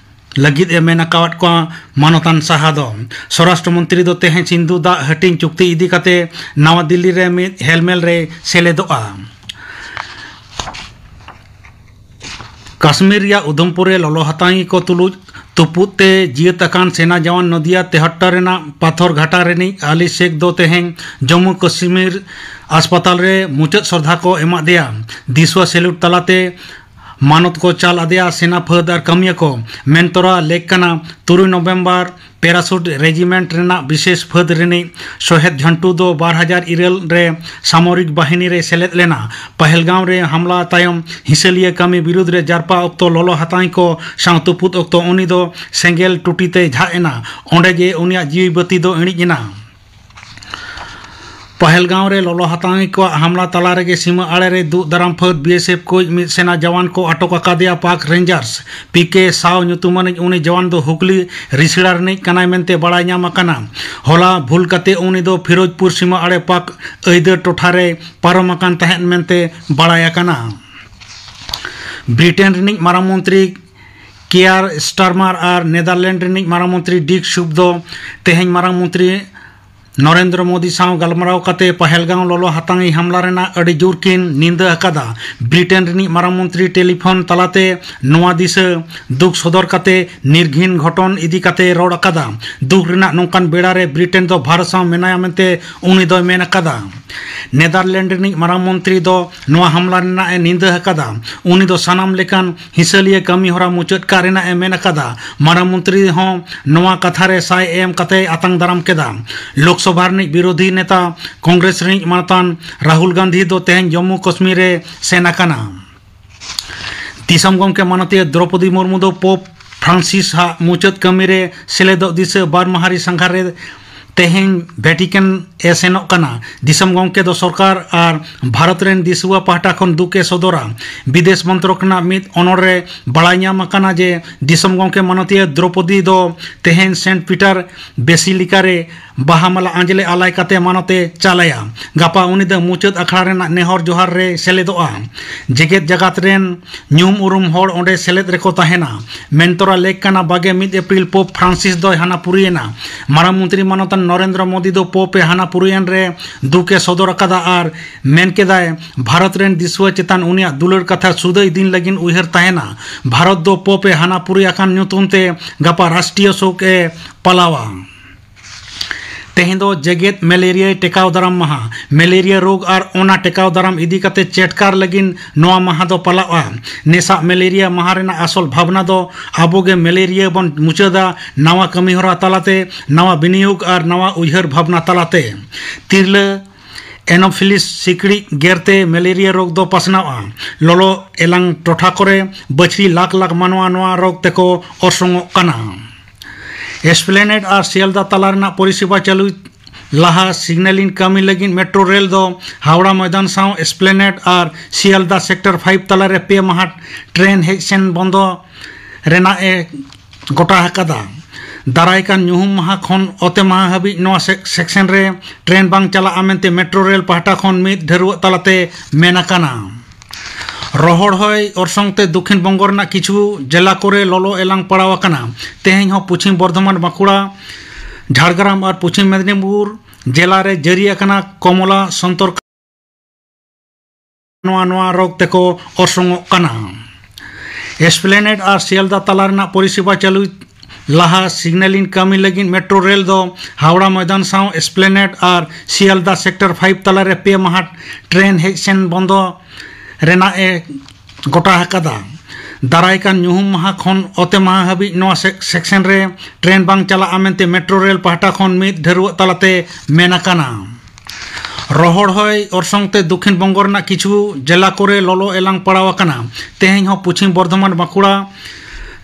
ᱞᱟᱹᱜᱤᱫ ᱮ ᱢᱮᱱ ᱟᱠᱟᱣᱟᱫ ᱠᱚᱣᱟ ᱢᱟᱱᱚᱛᱟᱱ ᱥᱟᱦᱟ ᱫᱚ᱾ ᱥᱚᱨᱟᱥᱴᱨᱚ ᱢᱚᱱᱛᱨᱤ ᱫᱚ ᱛᱮᱦᱮᱧ ᱥᱤᱱᱫᱷᱩ ᱫᱟᱜ ᱦᱟᱹᱴᱤᱧ ᱪᱩᱠᱛᱤ ᱤᱫᱤ ᱠᱟᱛᱮ ᱱᱟᱣᱟ ᱫᱤᱞᱞᱤ ᱨᱮ ᱢᱤᱫ ᱦᱮᱞᱢᱮᱞ ᱨᱮ ᱥᱮᱞᱮᱫᱚᱜᱼᱟ᱾ ᱠᱟᱥᱢᱤᱨ ᱨᱮᱭᱟᱜ ᱩᱫᱷᱚᱢᱯᱩᱨ ᱨᱮ ᱞᱚᱞᱚ ᱦᱟᱛᱟᱝᱤ ᱠᱚ ᱛᱩᱞᱩᱡ ᱛᱩᱯᱩᱫ ᱛᱮ ᱡᱤᱭᱟᱹᱛ ᱟᱠᱟᱱ ᱥᱮᱱᱟ ᱡᱟᱣᱟᱱ ᱱᱚᱫᱤᱭᱟ ᱛᱮᱦᱚᱴᱴᱟ ᱨᱮᱱᱟᱜ ᱯᱟᱛᱷᱚᱨ ᱜᱷᱟᱴᱟ ᱨᱤᱱᱤᱡ ᱟᱞᱤ ᱥᱮᱠᱷ ᱫᱚ ᱛᱮᱦᱮᱧ ᱡᱚᱢᱢᱩ ᱠᱟᱥᱢᱤᱨ ᱦᱟᱥᱯᱟᱛᱟᱞ ᱨᱮ ᱢᱩᱪᱟᱹᱫ ᱥᱨᱚᱫᱷᱟ ᱠᱚ ᱮᱢᱟᱫ ᱫᱮᱭᱟ᱾ ᱫᱤᱥᱣᱟ ᱥᱮᱞᱩᱴ ᱛᱟᱞᱟᱛᱮ ᱢᱟᱱᱚᱛ ᱠᱚ ᱪᱟᱞ ᱟᱫᱮᱭᱟ ᱥᱮᱱᱟ ᱯᱷᱟᱹᱫ ᱟᱨ ᱠᱟᱹᱢᱤᱭᱟᱹ ᱠᱚ᱾ ᱢᱮᱱ ᱛᱚᱨᱟ ᱞᱮᱠ ᱠᱟᱱᱟ, ᱛᱩᱨᱩᱭ ᱱᱚᱵᱷᱮᱢᱵᱚᱨ ᱯᱮᱨᱟᱥᱩᱴ ᱨᱮᱡᱤᱢᱮᱱᱴ ᱨᱮᱱᱟᱜ ᱵᱤᱥᱮᱥ ᱯᱷᱟᱹᱫ ᱨᱤᱱᱤᱡ ᱥᱚᱦᱮᱫ ᱡᱷᱟᱱᱴᱩ ᱫᱚ ᱵᱟᱨ ᱦᱟᱡᱟᱨ ᱤᱨᱟᱹᱞ ᱨᱮ ᱥᱟᱢᱚᱨᱤᱠ ᱵᱟᱦᱤᱱᱤ ᱨᱮ ᱥᱮᱞᱮᱫ ᱞᱮᱱᱟ᱾ ᱯᱟᱦᱮᱞᱜᱟᱸᱣ ᱨᱮ ᱦᱟᱢᱞᱟ ᱛᱟᱭᱚᱢ ᱦᱤᱥᱟᱹᱞᱤᱭᱟᱹ ᱠᱟᱹᱢᱤ ᱵᱤᱨᱩᱫᱽ ᱨᱮ ᱡᱟᱨᱯᱟ ᱚᱠᱛᱚ ᱞᱚᱞᱚ ᱦᱟᱛᱟᱝ ᱠᱚ ᱥᱟᱶ ᱛᱩᱯᱩᱫ ᱚᱠᱛᱚ ᱩᱱᱤ ᱫᱚ ᱥᱮᱸᱜᱮᱞ ᱴᱩᱴᱤ ᱛᱮᱭ ᱡᱷᱟᱜ ᱮᱱᱟ᱾ ᱚᱸᱰᱮ ᱜᱮ ᱩᱱᱤᱭᱟᱜ ᱡᱤᱣᱤ ᱵᱟᱹᱛᱤ ᱫᱚ ᱤᱬᱤᱡ ᱮᱱᱟ᱾ ᱯᱟᱦᱮᱞᱜᱟᱸᱣ ᱨᱮ ᱞᱚᱞᱚ ᱦᱟᱛᱟᱝ ᱠᱚᱣᱟᱜ ᱦᱟᱢᱞᱟ ᱛᱟᱞᱟ ᱨᱮᱜᱮ ᱥᱤᱢᱟᱹ ᱟᱲᱮ ᱨᱮ ᱫᱩᱜ ᱫᱟᱨᱟᱢ ᱯᱷᱟᱹᱫ ᱵᱤ ᱮᱥ ᱮᱯᱷ ᱠᱚ ᱢᱤᱫ ᱥᱮᱱᱟ ᱡᱟᱣᱟᱱ ᱠᱚ ᱟᱴᱚᱠ ᱟᱠᱟᱫᱮᱭᱟ ᱯᱟᱠ ᱨᱮᱧᱡᱟᱨᱥ᱾ ᱯᱤ ᱠᱮ ᱥᱟᱣ ᱧᱩᱛᱩᱢᱟᱱᱤᱡ ᱩᱱᱤ ᱡᱟᱣᱟᱱ ᱫᱚ ᱦᱩᱜᱽᱞᱤ ᱨᱤᱥᱲᱟ ᱨᱤᱱᱤᱡ ᱠᱟᱱᱟᱭ ᱢᱮᱱᱛᱮ ᱵᱟᱲᱟᱭ ᱧᱟᱢ ᱟᱠᱟᱱᱟ᱾ ᱦᱚᱞᱟ ᱵᱷᱩᱞ ᱠᱟᱛᱮ ᱩᱱᱤ ᱫᱚ ᱯᱷᱤᱨᱳᱡᱽᱯᱩᱨ ᱥᱤᱢᱟᱹ ᱟᱲᱮ ᱯᱟᱠ ᱟᱹᱭᱫᱟᱹᱨ ᱴᱚᱴᱷᱟ ᱨᱮᱭ ᱯᱟᱨᱚᱢ ᱟᱠᱟᱱ ᱛᱟᱦᱮᱸᱫ ᱢᱮᱱᱛᱮ ᱵᱟᱲᱟᱭ ᱟᱠᱟᱱᱟ᱾ ᱵᱨᱤᱴᱮᱱ ᱨᱤᱱᱤᱡ ᱢᱟᱨᱟᱝ ᱢᱚᱱᱛᱨᱤ ᱠᱤᱭᱟᱨ ᱥᱴᱟᱨᱢᱟᱨ ᱟᱨ ᱱᱮᱫᱟᱨᱞᱮᱱᱰ ᱨᱤᱱᱤᱡ ᱢᱟᱨᱟᱝ ᱢᱚᱱᱛᱨᱤ ᱰᱤᱠ ᱥᱩᱵ ᱫᱚ ᱛᱮᱦᱮᱧ ᱢᱟᱨᱟᱝ ᱢᱚᱱᱛᱨᱤ ᱱᱚᱨᱮᱱᱫᱨᱚ ᱢᱳᱫᱤ ᱥᱟᱶ ᱜᱟᱞᱢᱟᱨᱟᱣ ᱠᱟᱛᱮ ᱯᱟᱦᱮᱞᱜᱟᱸᱣ ᱞᱚᱞᱚ ᱦᱟᱛᱟᱝᱤ ᱦᱟᱢᱞᱟ ᱨᱮᱱᱟᱜ ᱟᱹᱰᱤ ᱡᱳᱨ ᱠᱤᱱ ᱱᱤᱸᱫᱟᱹ ᱟᱠᱟᱫᱟ᱾ ᱵᱨᱤᱴᱮᱱ ᱨᱤᱱᱤᱡ ᱢᱟᱨᱟᱝ ᱢᱚᱱᱛᱨᱤ ᱴᱮᱞᱤᱯᱷᱳᱱ ᱛᱟᱞᱟᱛᱮ ᱱᱚᱣᱟ ᱫᱤᱥᱟᱹ ᱫᱩᱠ ᱥᱚᱫᱚᱨ ᱠᱟᱛᱮ ᱱᱤᱨᱜᱷᱤᱱ ᱜᱷᱚᱴᱚᱱ ᱤᱫᱤ ᱠᱟᱛᱮ ᱨᱚᱲ ᱟᱠᱟᱫᱟ᱾ ᱫᱩᱠ ᱨᱮᱱᱟᱜ ᱱᱚᱝᱠᱟᱱ ᱵᱮᱲᱟ ᱨᱮ ᱵᱨᱤᱴᱮᱱ ᱫᱚ ᱵᱷᱟᱨᱚᱛ ᱥᱟᱶ ᱢᱮᱱᱟᱭᱟ ᱢᱮᱱᱛᱮ ᱩᱱᱤ ᱫᱚᱭ ᱢᱮᱱ ᱟᱠᱟᱫᱟ᱾ ᱱᱮᱫᱟᱨᱞᱮᱱᱰ ᱨᱤᱱᱤᱡ ᱢᱟᱨᱟᱝ ᱢᱚᱱᱛᱨᱤ ᱫᱚ ᱱᱚᱣᱟ ᱦᱟᱢᱞᱟ ᱨᱮᱱᱟᱜ ᱮ ᱱᱤᱸᱫᱟᱹ ᱟᱠᱟᱫᱟ᱾ ᱩᱱᱤ ᱫᱚ ᱥᱟᱱᱟᱢ ᱞᱮᱠᱟᱱ ᱦᱤᱥᱟᱹᱞᱤᱭᱟᱹ ᱠᱟᱹᱢᱤ ᱦᱚᱨᱟ ᱢᱩᱪᱟᱹᱫ ᱠᱟᱜ ᱨᱮᱱᱟᱜ ᱮ ᱢᱮᱱ ᱟᱠᱟᱫᱟ᱾ ᱢᱟᱨᱟᱝ ᱢᱚᱱᱛᱨᱤ ᱦᱚᱸ ᱱᱚᱣᱟ ᱠᱟᱛᱷᱟ ᱨᱮ ᱥᱟᱭ ᱮᱢ ᱠᱟᱛᱮ ᱟᱛᱟᱝ ᱫᱟᱨᱟᱢ ᱠᱮᱫᱟ᱾ ᱞᱳᱠᱥᱚᱵᱷᱟ ᱨᱤᱱᱤᱡ ᱵᱤᱨᱳᱫᱷᱤ ᱱᱮᱛᱟ ᱠᱚᱝᱜᱨᱮᱥ ᱨᱤᱱᱤᱡ ᱢᱟᱱᱚᱛᱟᱱ ᱨᱟᱦᱩᱞ ᱜᱟᱱᱫᱷᱤ ᱫᱚ ᱛᱮᱦᱮᱧ ᱡᱚᱢᱢᱩ ᱠᱟᱥᱢᱤᱨ ᱨᱮ ᱥᱮᱱ ᱟᱠᱟᱱᱟ᱾ ᱫᱤᱥᱚᱢ ᱜᱚᱢᱠᱮ ᱢᱟᱱᱚᱛᱤᱭᱟᱹ ᱫᱨᱚᱯᱚᱫᱤ ᱢᱩᱨᱢᱩ ᱫᱚ ᱯᱳᱯ ᱯᱷᱨᱟᱱᱥᱤᱥ ᱟᱜ ᱢᱩᱪᱟᱹᱫ ᱠᱟᱹᱢᱤ ᱨᱮ ᱥᱮᱞᱮᱫᱚᱜ ᱫᱤᱥᱟᱹ ᱵᱟᱨ ᱢᱟᱦᱟᱨᱤ ᱥᱟᱸᱜᱷᱟᱨ ᱨᱮ ᱛᱮᱦᱮᱧ ᱵᱷᱮᱴᱤᱠᱟᱱ ᱮ ᱥᱮᱱᱚᱜ ᱠᱟᱱᱟ᱾ ᱫᱤᱥᱚᱢ ᱜᱚᱢᱠᱮ ᱫᱚ ᱥᱚᱨᱠᱟᱨ ᱟᱨ ᱵᱷᱟᱨᱚᱛ ᱨᱮᱱ ᱫᱤᱥᱩᱣᱟ ᱯᱟᱦᱴᱟ ᱠᱷᱚᱱ ᱫᱩᱠ ᱮ ᱥᱚᱫᱚᱨᱟ᱾ ᱵᱤᱫᱮᱥ ᱢᱚᱱᱛᱨᱚᱠ ᱨᱮᱱᱟᱜ ᱢᱤᱫ ᱚᱱᱚᱲ ᱨᱮ ᱵᱟᱲᱟᱭ ᱧᱟᱢ ᱟᱠᱟᱱᱟ ᱡᱮ ᱫᱤᱥᱚᱢ ᱜᱚᱢᱠᱮ ᱢᱟᱱᱚᱛᱤᱭᱟᱹ ᱫᱨᱚᱯᱚᱫᱤ ᱫᱚ ᱛᱮᱦᱮᱧ ᱥᱮᱱᱴ ᱯᱤᱴᱟᱨ ᱵᱮᱥᱤᱞᱤᱠᱟ ᱨᱮ ᱵᱟᱦᱟ ᱢᱟᱞᱟ ᱟᱸᱡᱽᱞᱮ ᱟᱞᱟᱭ ᱠᱟᱛᱮ ᱢᱟᱱᱚᱛ ᱮ ᱪᱟᱞᱟᱭᱟ᱾ ᱜᱟᱯᱟ ᱩᱱᱤ ᱫᱚ ᱢᱩᱪᱟᱹᱫ ᱟᱠᱷᱲᱟ ᱨᱮᱱᱟᱜ ᱱᱮᱦᱚᱨ ᱡᱚᱦᱟᱨ ᱨᱮ ᱥᱮᱞᱮᱫᱚᱜᱼᱟ᱾ ᱡᱮᱜᱮᱛ ᱡᱟᱠᱟᱛ ᱨᱮᱱ ᱧᱩᱢ ᱩᱨᱩᱢ ᱦᱚᱲ ᱚᱸᱰᱮ ᱥᱮᱞᱮᱫ ᱨᱮᱠᱚ ᱛᱟᱦᱮᱱᱟ᱾ ᱢᱮᱱᱛᱚᱨᱟ ᱞᱮᱠ ᱠᱟᱱᱟ, ᱵᱟᱜᱮ ᱢᱤᱫ ᱮᱯᱨᱤᱞ ᱯᱳᱯ ᱯᱷᱨᱟᱱᱥᱤᱥ ᱫᱚᱭ ᱦᱟᱱᱟ ᱯᱩᱨᱤᱭᱮᱱᱟ᱾ ᱢᱟᱨᱟᱝ ᱢᱚᱱᱛᱨᱤ ᱢᱟᱱᱚᱛᱟᱱ ᱱᱚᱨᱮᱱᱫᱨᱚ ᱢᱳᱫᱤ ᱫᱚ ᱯᱳᱯ ᱮ ᱦᱟᱱᱟ ᱯᱩᱨᱤᱭᱟᱱ ᱨᱮ ᱫᱩᱠ ᱮ ᱥᱚᱫᱚᱨ ᱟᱠᱟᱫᱟ ᱟᱨ ᱢᱮᱱ ᱠᱮᱫᱟᱭ, ᱵᱷᱟᱨᱚᱛ ᱨᱮᱱ ᱫᱤᱥᱩᱣᱟᱹ ᱪᱮᱛᱟᱱ ᱩᱱᱤᱭᱟᱜ ᱫᱩᱞᱟᱹᱲ ᱠᱟᱛᱷᱟ ᱥᱩᱫᱟᱹᱭ ᱫᱤᱱ ᱞᱟᱹᱜᱤᱫ ᱩᱭᱦᱟᱹᱨ ᱛᱟᱦᱮᱱᱟ᱾ ᱵᱷᱟᱨᱚᱛ ᱫᱚ ᱯᱳᱯ ᱮ ᱦᱟᱱᱟ ᱯᱩᱨᱤ ᱟᱠᱟᱱ ᱧᱩᱛᱩᱢ ᱛᱮ ᱜᱟᱯᱟ ᱨᱟᱥᱴᱨᱤᱭᱚ ᱥᱳᱠ ᱮ ᱯᱟᱞᱟᱣᱟ᱾ ᱛᱮᱦᱮᱧ ᱫᱚ ᱡᱮᱜᱮᱛ ᱢᱮᱞᱮᱨᱤᱭᱟ ᱴᱮᱠᱟᱣ ᱫᱟᱨᱟᱢ ᱢᱟᱦᱟ᱾ ᱢᱮᱞᱮᱨᱤᱭᱟ ᱨᱳᱜᱽ ᱟᱨ ᱚᱱᱟ ᱴᱮᱠᱟᱣ ᱫᱟᱨᱟᱢ ᱤᱫᱤ ᱠᱟᱛᱮ ᱪᱮᱴᱠᱟᱨ ᱞᱟᱹᱜᱤᱫ ᱱᱚᱣᱟ ᱢᱟᱦᱟ ᱫᱚ ᱯᱟᱞᱟᱜᱼᱟ᱾ ᱱᱮᱥᱟᱜ ᱢᱮᱞᱮᱨᱤᱭᱟ ᱢᱟᱦᱟ ᱨᱮᱱᱟᱜ ᱟᱥᱚᱞ ᱵᱷᱟᱵᱽᱱᱟ ᱫᱚ ᱟᱵᱚ ᱜᱮ ᱢᱮᱞᱮᱨᱤᱭᱟ ᱵᱚᱱ ᱢᱩᱪᱟᱹᱫᱟ, ᱱᱟᱣᱟ ᱠᱟᱹᱢᱤᱦᱚᱨᱟ ᱛᱟᱞᱟᱛᱮ, ᱱᱟᱣᱟ ᱵᱤᱱᱤᱭᱳᱜᱽ ᱟᱨ ᱱᱟᱣᱟ ᱩᱭᱦᱟᱹᱨ ᱵᱷᱟᱵᱽᱱᱟ ᱛᱟᱞᱟᱛᱮ᱾ ᱛᱤᱨᱞᱟᱹ ᱮᱱᱳᱯᱷᱤᱞᱤᱥ ᱥᱤᱠᱲᱤᱡ ᱜᱮᱨᱛᱮ ᱢᱮᱞᱮᱨᱤᱭᱟ ᱨᱳᱜᱽ ᱫᱚ ᱯᱟᱥᱱᱟᱣᱼᱟ᱾ ᱞᱚᱞᱚ ᱮᱞᱟᱝ ᱴᱚᱴᱷᱟ ᱠᱚᱨᱮ ᱵᱟᱹᱪᱷᱨᱤ ᱞᱟᱠᱷ ᱞᱟᱠᱷ ᱢᱟᱱᱣᱟ ᱱᱚᱣᱟ ᱨᱳᱜᱽ ᱛᱮᱠᱚ ᱚᱨᱥᱚᱝᱚᱜ ᱠᱟᱱᱟ᱾ ᱮᱥᱯᱞᱮᱱᱮᱰ ᱟᱨ ᱥᱤᱭᱟᱞᱫᱟ ᱛᱟᱞᱟ ᱨᱮᱱᱟᱜ ᱯᱚᱨᱤᱥᱮᱵᱟ ᱪᱟᱹᱞᱩ ᱞᱟᱦᱟ ᱥᱤᱜᱱᱟᱞᱤᱝ ᱠᱟᱹᱢᱤ ᱞᱟᱹᱜᱤᱫ ᱢᱮᱴᱨᱳ ᱨᱮᱞ ᱫᱚ ᱦᱟᱣᱲᱟ ᱢᱚᱭᱫᱟᱱ ᱥᱟᱶ ᱮᱥᱯᱞᱮᱱᱮᱰ ᱟᱨ ᱥᱤᱭᱟᱞᱫᱟ ᱥᱮᱠᱴᱚᱨ ᱯᱷᱟᱭᱤᱵᱷ ᱛᱟᱞᱟᱨᱮ ᱯᱮ ᱢᱟᱦᱟ ᱴᱨᱮᱱ ᱦᱮᱡ ᱥᱮᱱ ᱵᱚᱱᱫᱚ ᱨᱮᱱᱟᱜ ᱮ ᱜᱚᱴᱟ ᱟᱠᱟᱫᱟ᱾ ᱫᱟᱨᱟᱭ ᱠᱟᱱ ᱧᱩᱦᱩᱢ ᱢᱟᱦᱟ ᱠᱷᱚᱱ ᱚᱛᱮ ᱢᱟᱦᱟ ᱦᱟᱹᱵᱤᱡ ᱱᱚᱣᱟ ᱥᱮᱠ-, ᱥᱮᱠᱥᱚᱱ ᱨᱮ ᱴᱨᱮᱱ ᱵᱟᱝ ᱪᱟᱞᱟᱜᱼᱟ ᱢᱮᱱᱛᱮ ᱢᱮᱴᱨᱳ ᱨᱮᱞ ᱯᱟᱦᱴᱟ ᱠᱷᱚᱱ ᱢᱤᱫ ᱰᱷᱟᱹᱨᱣᱟᱹᱜ ᱛᱟᱞᱟᱛᱮ ᱢᱮᱱ ᱟᱠᱟᱱᱟ᱾ ᱨᱚᱦᱚᱲ ᱦᱚᱭ ᱚᱨᱥᱚᱝ ᱛᱮ ᱫᱚᱠᱷᱤᱱ ᱵᱚᱝᱜᱚ ᱨᱮᱱᱟᱜ ᱠᱤᱪᱷᱩ ᱡᱮᱞᱟ ᱠᱚᱨᱮ ᱞᱚᱞᱚ ᱮᱞᱟᱝ ᱯᱟᱲᱟᱣ ᱟᱠᱟᱱᱟ᱾ ᱛᱮᱦᱮᱧ ᱦᱚᱸ ᱯᱚᱪᱷᱤᱢ ᱵᱚᱨᱫᱷᱚᱢᱟᱱ, ᱵᱟᱸᱠᱩᱲᱟ, ᱡᱷᱟᱲᱜᱨᱟᱢ ᱟᱨ ᱯᱚᱪᱷᱤᱢ ᱢᱮᱫᱽᱱᱤᱯᱩᱨ ᱡᱮᱞᱟ ᱨᱮ ᱡᱟᱹᱨᱤ ᱟᱠᱟᱱᱟ ᱠᱚᱢᱚᱞᱟ ᱥᱚᱱᱛᱚᱨ ᱱᱚᱣᱟ, ᱱᱚᱣᱟ ᱨᱳᱜᱽ ᱛᱮᱠᱚ ᱚᱨᱥᱚᱝᱚᱜ ᱠᱟᱱᱟ᱾ ᱮᱥᱯᱞᱮᱱᱮᱰ ᱟᱨ ᱥᱤᱭᱟᱞᱫᱟ ᱛᱟᱞᱟ ᱨᱮᱱᱟᱜ ᱯᱚᱨᱤᱥᱮᱵᱟ ᱪᱟᱹᱞᱩ ᱞᱟᱦᱟ ᱥᱤᱜᱱᱟᱞᱤᱝ ᱠᱟᱹᱢᱤ ᱞᱟᱹᱜᱤᱫ ᱢᱮᱴᱨᱳ ᱨᱮᱞ ᱫᱚ ᱦᱟᱣᱲᱟ ᱢᱚᱭᱫᱟᱱ ᱥᱟᱶ ᱮᱥᱯᱞᱮᱱᱮᱰ ᱟᱨ ᱥᱤᱭᱟᱞᱫᱟ ᱥᱮᱠᱴᱚᱨ ᱯᱷᱟᱭᱤᱵᱷ ᱛᱟᱞᱟᱨᱮ ᱯᱮ ᱢᱟᱦᱟ ᱴᱨᱮᱱ ᱦᱮᱡ ᱥᱮᱱ ᱵᱚᱱᱫᱚ ᱨᱮᱱᱟᱜ ᱮ ᱜᱚᱴᱟ ᱟᱠᱟᱫᱟ᱾ ᱫᱟᱨᱟᱭ ᱠᱟᱱ ᱧᱩᱦᱩᱢ ᱢᱟᱦᱟ ᱠᱷᱚᱱ ᱚᱛᱮ ᱢᱟᱦᱟ ᱦᱟᱹᱵᱤᱡ ᱱᱚᱣᱟ ᱥᱮᱠ-, ᱥᱮᱠᱥᱚᱱ ᱨᱮ ᱴᱨᱮᱱ ᱵᱟᱝ ᱪᱟᱞᱟᱜᱼᱟ ᱢᱮᱱᱛᱮ ᱢᱮᱴᱨᱳ ᱨᱮᱞ ᱯᱟᱦᱴᱟ ᱠᱷᱚᱱ ᱢᱤᱫ ᱰᱷᱟᱹᱨᱣᱟᱹᱜ ᱛᱟᱞᱟᱛᱮ ᱢᱮᱱ ᱟᱠᱟᱱᱟ᱾ ᱨᱚᱦᱚᱲ ᱦᱚᱭ ᱚᱨᱥᱚᱝ ᱛᱮ ᱫᱚᱠᱷᱤᱱ ᱵᱚᱝᱜᱚ ᱨᱮᱱᱟᱜ ᱠᱤᱪᱷᱩ ᱡᱮᱞᱟ ᱠᱚᱨᱮ ᱞᱚᱞᱚ ᱮᱞᱟᱝ ᱯᱟᱲᱟᱣ ᱟᱠᱟᱱᱟ᱾ ᱛᱮᱦᱮᱧ ᱦᱚᱸ ᱯᱚᱪᱷᱤᱢ ᱵᱚᱨᱫᱷᱚᱢᱟᱱ, ᱵᱟᱸᱠᱩᱲᱟ,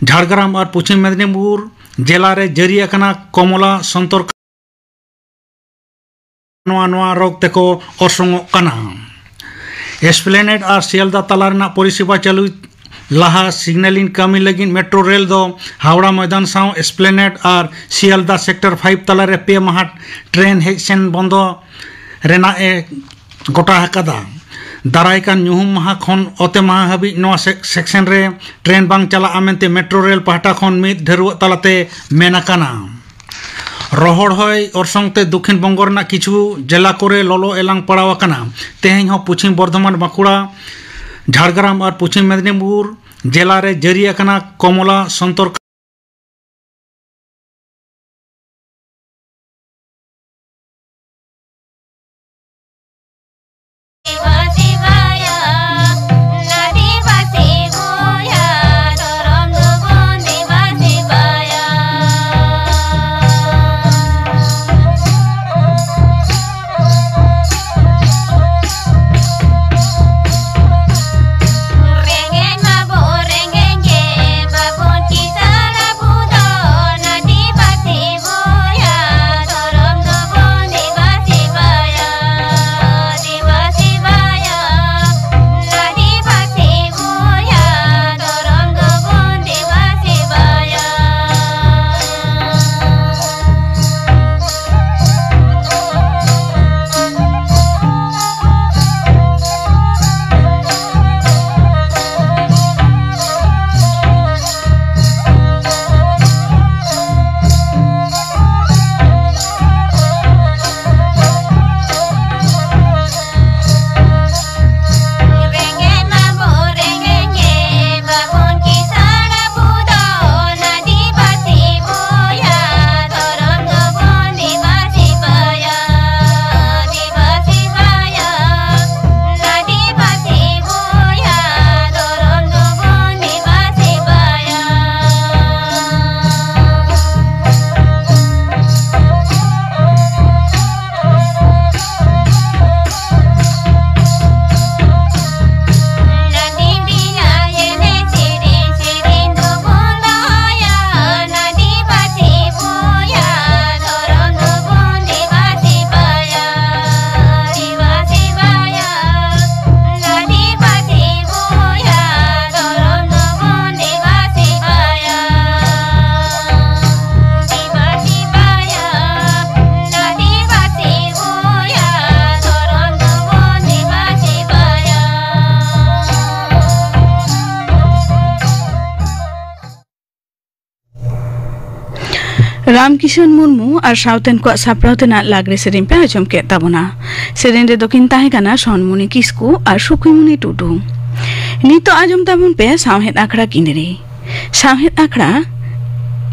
ᱡᱷᱟᱲᱜᱨᱟᱢ ᱟᱨ ᱯᱚᱪᱷᱤᱢ ᱢᱮᱫᱽᱱᱤᱯᱩᱨ ᱡᱮᱞᱟ ᱨᱮ ᱡᱟᱹᱨᱤ ᱟᱠᱟᱱᱟ ᱠᱚᱢᱚᱞᱟ ᱥᱚᱱᱛᱚᱨ ᱱᱚᱣᱟ, ᱱᱚᱣᱟ ᱨᱳᱜᱽ ᱛᱮᱠᱚ ᱚᱨᱥᱚᱝᱚᱜ ᱠᱟᱱᱟ᱾ ᱮᱥᱯᱞᱮᱱᱮᱰ ᱟᱨ ᱥᱤᱭᱟᱞᱫᱟ ᱛᱟᱞᱟ ᱨᱮᱱᱟᱜ ᱯᱚᱨᱤᱥᱮᱵᱟ ᱪᱟᱹᱞᱩ ᱞᱟᱦᱟ ᱥᱤᱜᱱᱟᱞᱤᱝ ᱠᱟᱹᱢᱤ ᱞᱟᱹᱜᱤᱫ ᱢᱮᱴᱨᱳ ᱨᱮᱞ ᱫᱚ ᱦᱟᱣᱲᱟ ᱢᱚᱭᱫᱟᱱ ᱥᱟᱶ ᱮᱥᱯᱞᱮᱱᱮᱰ ᱟᱨ ᱥᱤᱭᱟᱞᱫᱟ ᱥᱮᱠᱴᱚᱨ ᱯᱷᱟᱭᱤᱵᱷ ᱛᱟᱞᱟᱨᱮ ᱯᱮ ᱢᱟᱦᱟ ᱴᱨᱮᱱ ᱦᱮᱡ ᱥᱮᱱ ᱵᱚᱱᱫᱚ ᱨᱮᱱᱟᱜ ᱮ ᱜᱚᱴᱟ ᱟᱠᱟᱫᱟ᱾ ᱫᱟᱨᱟᱭ ᱠᱟᱱ ᱧᱩᱦᱩᱢ ᱢᱟᱦᱟ ᱠᱷᱚᱱ ᱚᱛᱮ ᱢᱟᱦᱟ ᱦᱟᱹᱵᱤᱡ ᱱᱚᱣᱟ ᱥᱮᱠ-, ᱥᱮᱠᱥᱚᱱ ᱨᱮ ᱴᱨᱮᱱ ᱵᱟᱝ ᱪᱟᱞᱟᱜᱼᱟ ᱢᱮᱱᱛᱮ ᱢᱮᱴᱨᱳ ᱨᱮᱞ ᱯᱟᱦᱴᱟ ᱠᱷᱚᱱ ᱢᱤᱫ ᱰᱷᱟᱹᱨᱣᱟᱹᱜ ᱛᱟᱞᱟᱛᱮ ᱢᱮᱱ ᱟᱠᱟᱱᱟ᱾ ᱨᱚᱦᱚᱲ ᱦᱚᱭ ᱚᱨᱥᱚᱝ ᱛᱮ ᱫᱚᱠᱷᱤᱱ ᱵᱚᱝᱜᱚ ᱨᱮᱱᱟᱜ ᱠᱤᱪᱷᱩ ᱡᱮᱞᱟ ᱠᱚᱨᱮ ᱞᱚᱞᱚ ᱮᱞᱟᱝ ᱯᱟᱲᱟᱣ ᱟᱠᱟᱱᱟ᱾ ᱛᱮᱦᱮᱧ ᱦᱚᱸ ᱯᱚᱪᱷᱤᱢ ᱵᱚᱨᱫᱷᱚᱢᱟᱱ, ᱵᱟᱸᱠᱩᱲᱟ, ᱡᱷᱟᱲᱜᱨᱟᱢ ᱟᱨ ᱯᱚᱪᱷᱤᱢ ᱢᱮᱫᱽᱱᱤᱯᱩᱨ ᱡᱮᱞᱟ ᱨᱮ ᱡᱟᱹᱨᱤ ᱟᱠᱟᱱᱟ ᱠᱚᱢᱚᱞᱟ ᱥᱚᱱᱛᱚᱨ᱾ ᱨᱟᱢᱠᱤᱥᱚᱱ ᱢᱩᱨᱢᱩ ᱟᱨ ᱥᱟᱶᱛᱮᱱ ᱠᱚᱣᱟᱜ ᱥᱟᱯᱲᱟᱣ ᱛᱮᱱᱟᱜ ᱞᱟᱜᱽᱲᱮ ᱥᱮᱨᱮᱧ ᱯᱮ ᱟᱸᱡᱚᱢ ᱠᱮᱫ ᱛᱟᱵᱚᱱᱟ᱾ ᱥᱮᱨᱮᱧ ᱨᱮᱫᱚ ᱠᱤᱱ ᱛᱟᱦᱮᱸ ᱠᱟᱱᱟ ᱥᱚᱱᱢᱩᱱᱤ ᱠᱤᱥᱠᱩ ᱟᱨ ᱥᱩᱠᱩᱭᱢᱩᱱᱤ ᱴᱩᱰᱩ᱾ ᱱᱤᱛᱚᱜ ᱟᱸᱡᱚᱢ ᱛᱟᱵᱚᱱ ᱯᱮ ᱥᱟᱶᱦᱮᱫ ᱟᱠᱷᱲᱟ ᱠᱤᱸᱫᱽᱨᱤ᱾ ᱥᱟᱶᱦᱮᱫ ᱟᱠᱷᱲᱟ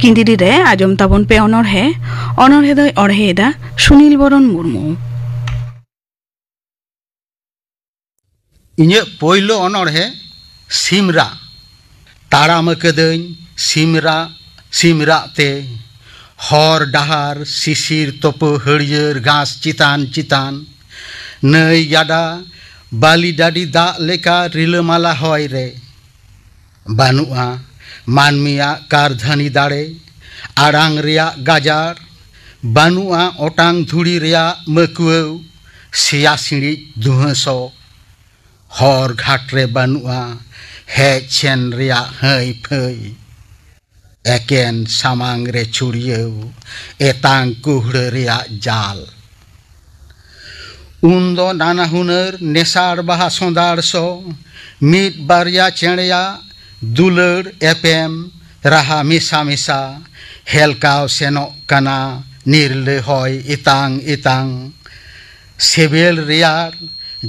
ᱠᱤᱸᱫᱽᱨᱤ ᱨᱮ ᱟᱸᱡᱚᱢ ᱛᱟᱵᱚᱱ ᱯᱮ ᱚᱱᱚᱬᱦᱮ᱾ ᱚᱱᱚᱬᱦᱮ ᱫᱚᱭ ᱚᱬᱦᱮᱭᱮᱫᱟ ᱥᱩᱱᱤᱞ ᱵᱚᱨᱚᱱ ᱢᱩᱨᱢᱩ᱾ ᱤᱧᱟᱹᱜ ᱯᱳᱭᱞᱳ ᱚᱱᱚᱬᱦᱮ ᱥᱤᱢᱨᱟᱜ᱾ ᱛᱟᱲᱟᱢ ᱟᱠᱟᱫᱟᱹᱧ ᱥᱤᱢᱨᱟᱜ, ᱥᱤᱢᱨᱟᱜ ᱛᱮ᱾ ᱦᱚᱨ ᱰᱟᱦᱟᱨ ᱥᱤᱥᱤᱨ ᱛᱳᱯᱳ ᱦᱟᱹᱨᱭᱟᱹᱲ ᱜᱷᱟᱥ ᱪᱮᱛᱟᱱ ᱪᱮᱛᱟᱱ᱾ ᱱᱟᱹᱭ ᱜᱟᱰᱟ ᱵᱟᱹᱞᱤ ᱰᱟᱹᱰᱤ ᱫᱟᱜ ᱞᱮᱠᱟ ᱨᱤᱞᱟᱹᱢᱟᱞᱟ ᱦᱚᱭ ᱨᱮ᱾ ᱵᱟᱹᱱᱩᱜᱼᱟ ᱢᱟᱹᱱᱢᱤᱭᱟᱜ ᱠᱟᱨᱫᱷᱟᱹᱱᱤ ᱫᱟᱲᱮ, ᱟᱲᱟᱝ ᱨᱮᱭᱟᱜ ᱜᱟᱡᱟᱲ᱾ ᱵᱟᱹᱱᱩᱜᱼᱟ ᱚᱴᱟᱝ ᱫᱷᱩᱲᱤ ᱨᱮᱭᱟᱜ ᱢᱟᱹᱠᱩᱣᱟᱹᱣ, ᱥᱮᱭᱟ ᱥᱤᱬᱤᱡ ᱫᱩᱦᱟᱹ ᱥᱚ᱾ ᱦᱚᱨ ᱜᱷᱟᱴ ᱨᱮ ᱵᱟᱹᱱᱩᱜᱼᱟ ᱦᱮᱡ ᱥᱮᱱ ᱨᱮᱭᱟᱜ ᱦᱟᱹᱭ ᱯᱷᱟᱹᱭ᱾ ᱮᱠᱮᱱ ᱥᱟᱢᱟᱝ ᱨᱮ ᱪᱷᱩᱲᱭᱟᱹᱣ ᱮᱛᱟᱝ ᱠᱩᱦᱲᱟᱹ ᱨᱮᱭᱟᱜ ᱡᱟᱞ᱾ ᱩᱱᱫᱚ ᱱᱟᱱᱟ ᱦᱩᱱᱟᱹᱨ ᱱᱮᱥᱟᱲ ᱵᱟᱦᱟ ᱥᱚᱸᱫᱷᱟᱲ ᱥᱚ, ᱢᱤᱫ ᱵᱟᱨᱭᱟ ᱪᱮᱬᱮᱭᱟᱜ ᱫᱩᱞᱟᱹᱲ ᱮᱯᱮᱢ ᱨᱟᱦᱟ ᱢᱮᱥᱟ ᱢᱮᱥᱟ᱾ ᱦᱮᱞᱠᱟᱣ ᱥᱮᱱᱚᱜ ᱠᱟᱱᱟ ᱱᱤᱨᱞᱟᱹ ᱦᱚᱭ ᱮᱛᱟᱝ ᱮᱛᱟᱝ᱾ ᱥᱤᱵᱤᱞ ᱨᱮᱭᱟᱲ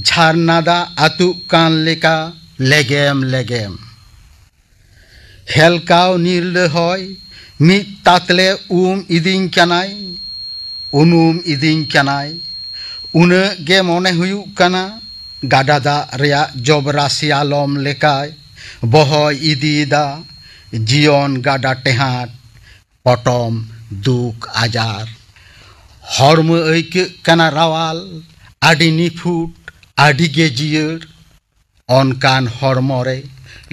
ᱡᱷᱟᱨᱱᱟ ᱫᱟᱜ ᱟᱹᱛᱩᱜ ᱠᱟᱱ ᱞᱮᱠᱟ ᱞᱮᱜᱮᱢ ᱞᱮᱜᱮᱢ᱾ ᱦᱮᱞᱠᱟᱣ ᱱᱤᱨᱞᱟᱹ ᱦᱚᱭ ᱢᱤᱫ ᱛᱟᱛᱞᱮ ᱩᱢ ᱤᱫᱤᱧ ᱠᱟᱱᱟᱭ, ᱩᱱᱩᱢ ᱤᱫᱤᱧ ᱠᱟᱱᱟᱭ᱾ ᱩᱱᱟᱹᱜ ᱜᱮ ᱢᱚᱱᱮ ᱦᱩᱭᱩᱜ ᱠᱟᱱᱟ ᱜᱟᱰᱟ ᱫᱟᱜ ᱨᱮᱭᱟᱜ ᱡᱚᱵᱽᱨᱟ ᱥᱮᱭᱟᱞᱚᱢ ᱞᱮᱠᱟᱭ ᱵᱚᱦᱚᱭ ᱤᱫᱤᱭᱮᱫᱟ ᱡᱤᱭᱚᱱ ᱜᱟᱰᱟ ᱴᱮᱦᱟᱴ᱾ ᱯᱚᱴᱚᱢ ᱫᱩᱠ ᱟᱡᱟᱨ᱾ ᱦᱚᱲᱢᱚ ᱟᱹᱭᱠᱟᱹᱜ ᱠᱟᱱᱟ ᱨᱟᱣᱟᱞ, ᱟᱹᱰᱤ ᱱᱤᱯᱷᱩᱴ, ᱟᱹᱰᱤ ᱜᱮ ᱡᱤᱭᱟᱹᱲ᱾ ᱚᱱᱠᱟᱱ ᱦᱚᱲᱢᱚ ᱨᱮ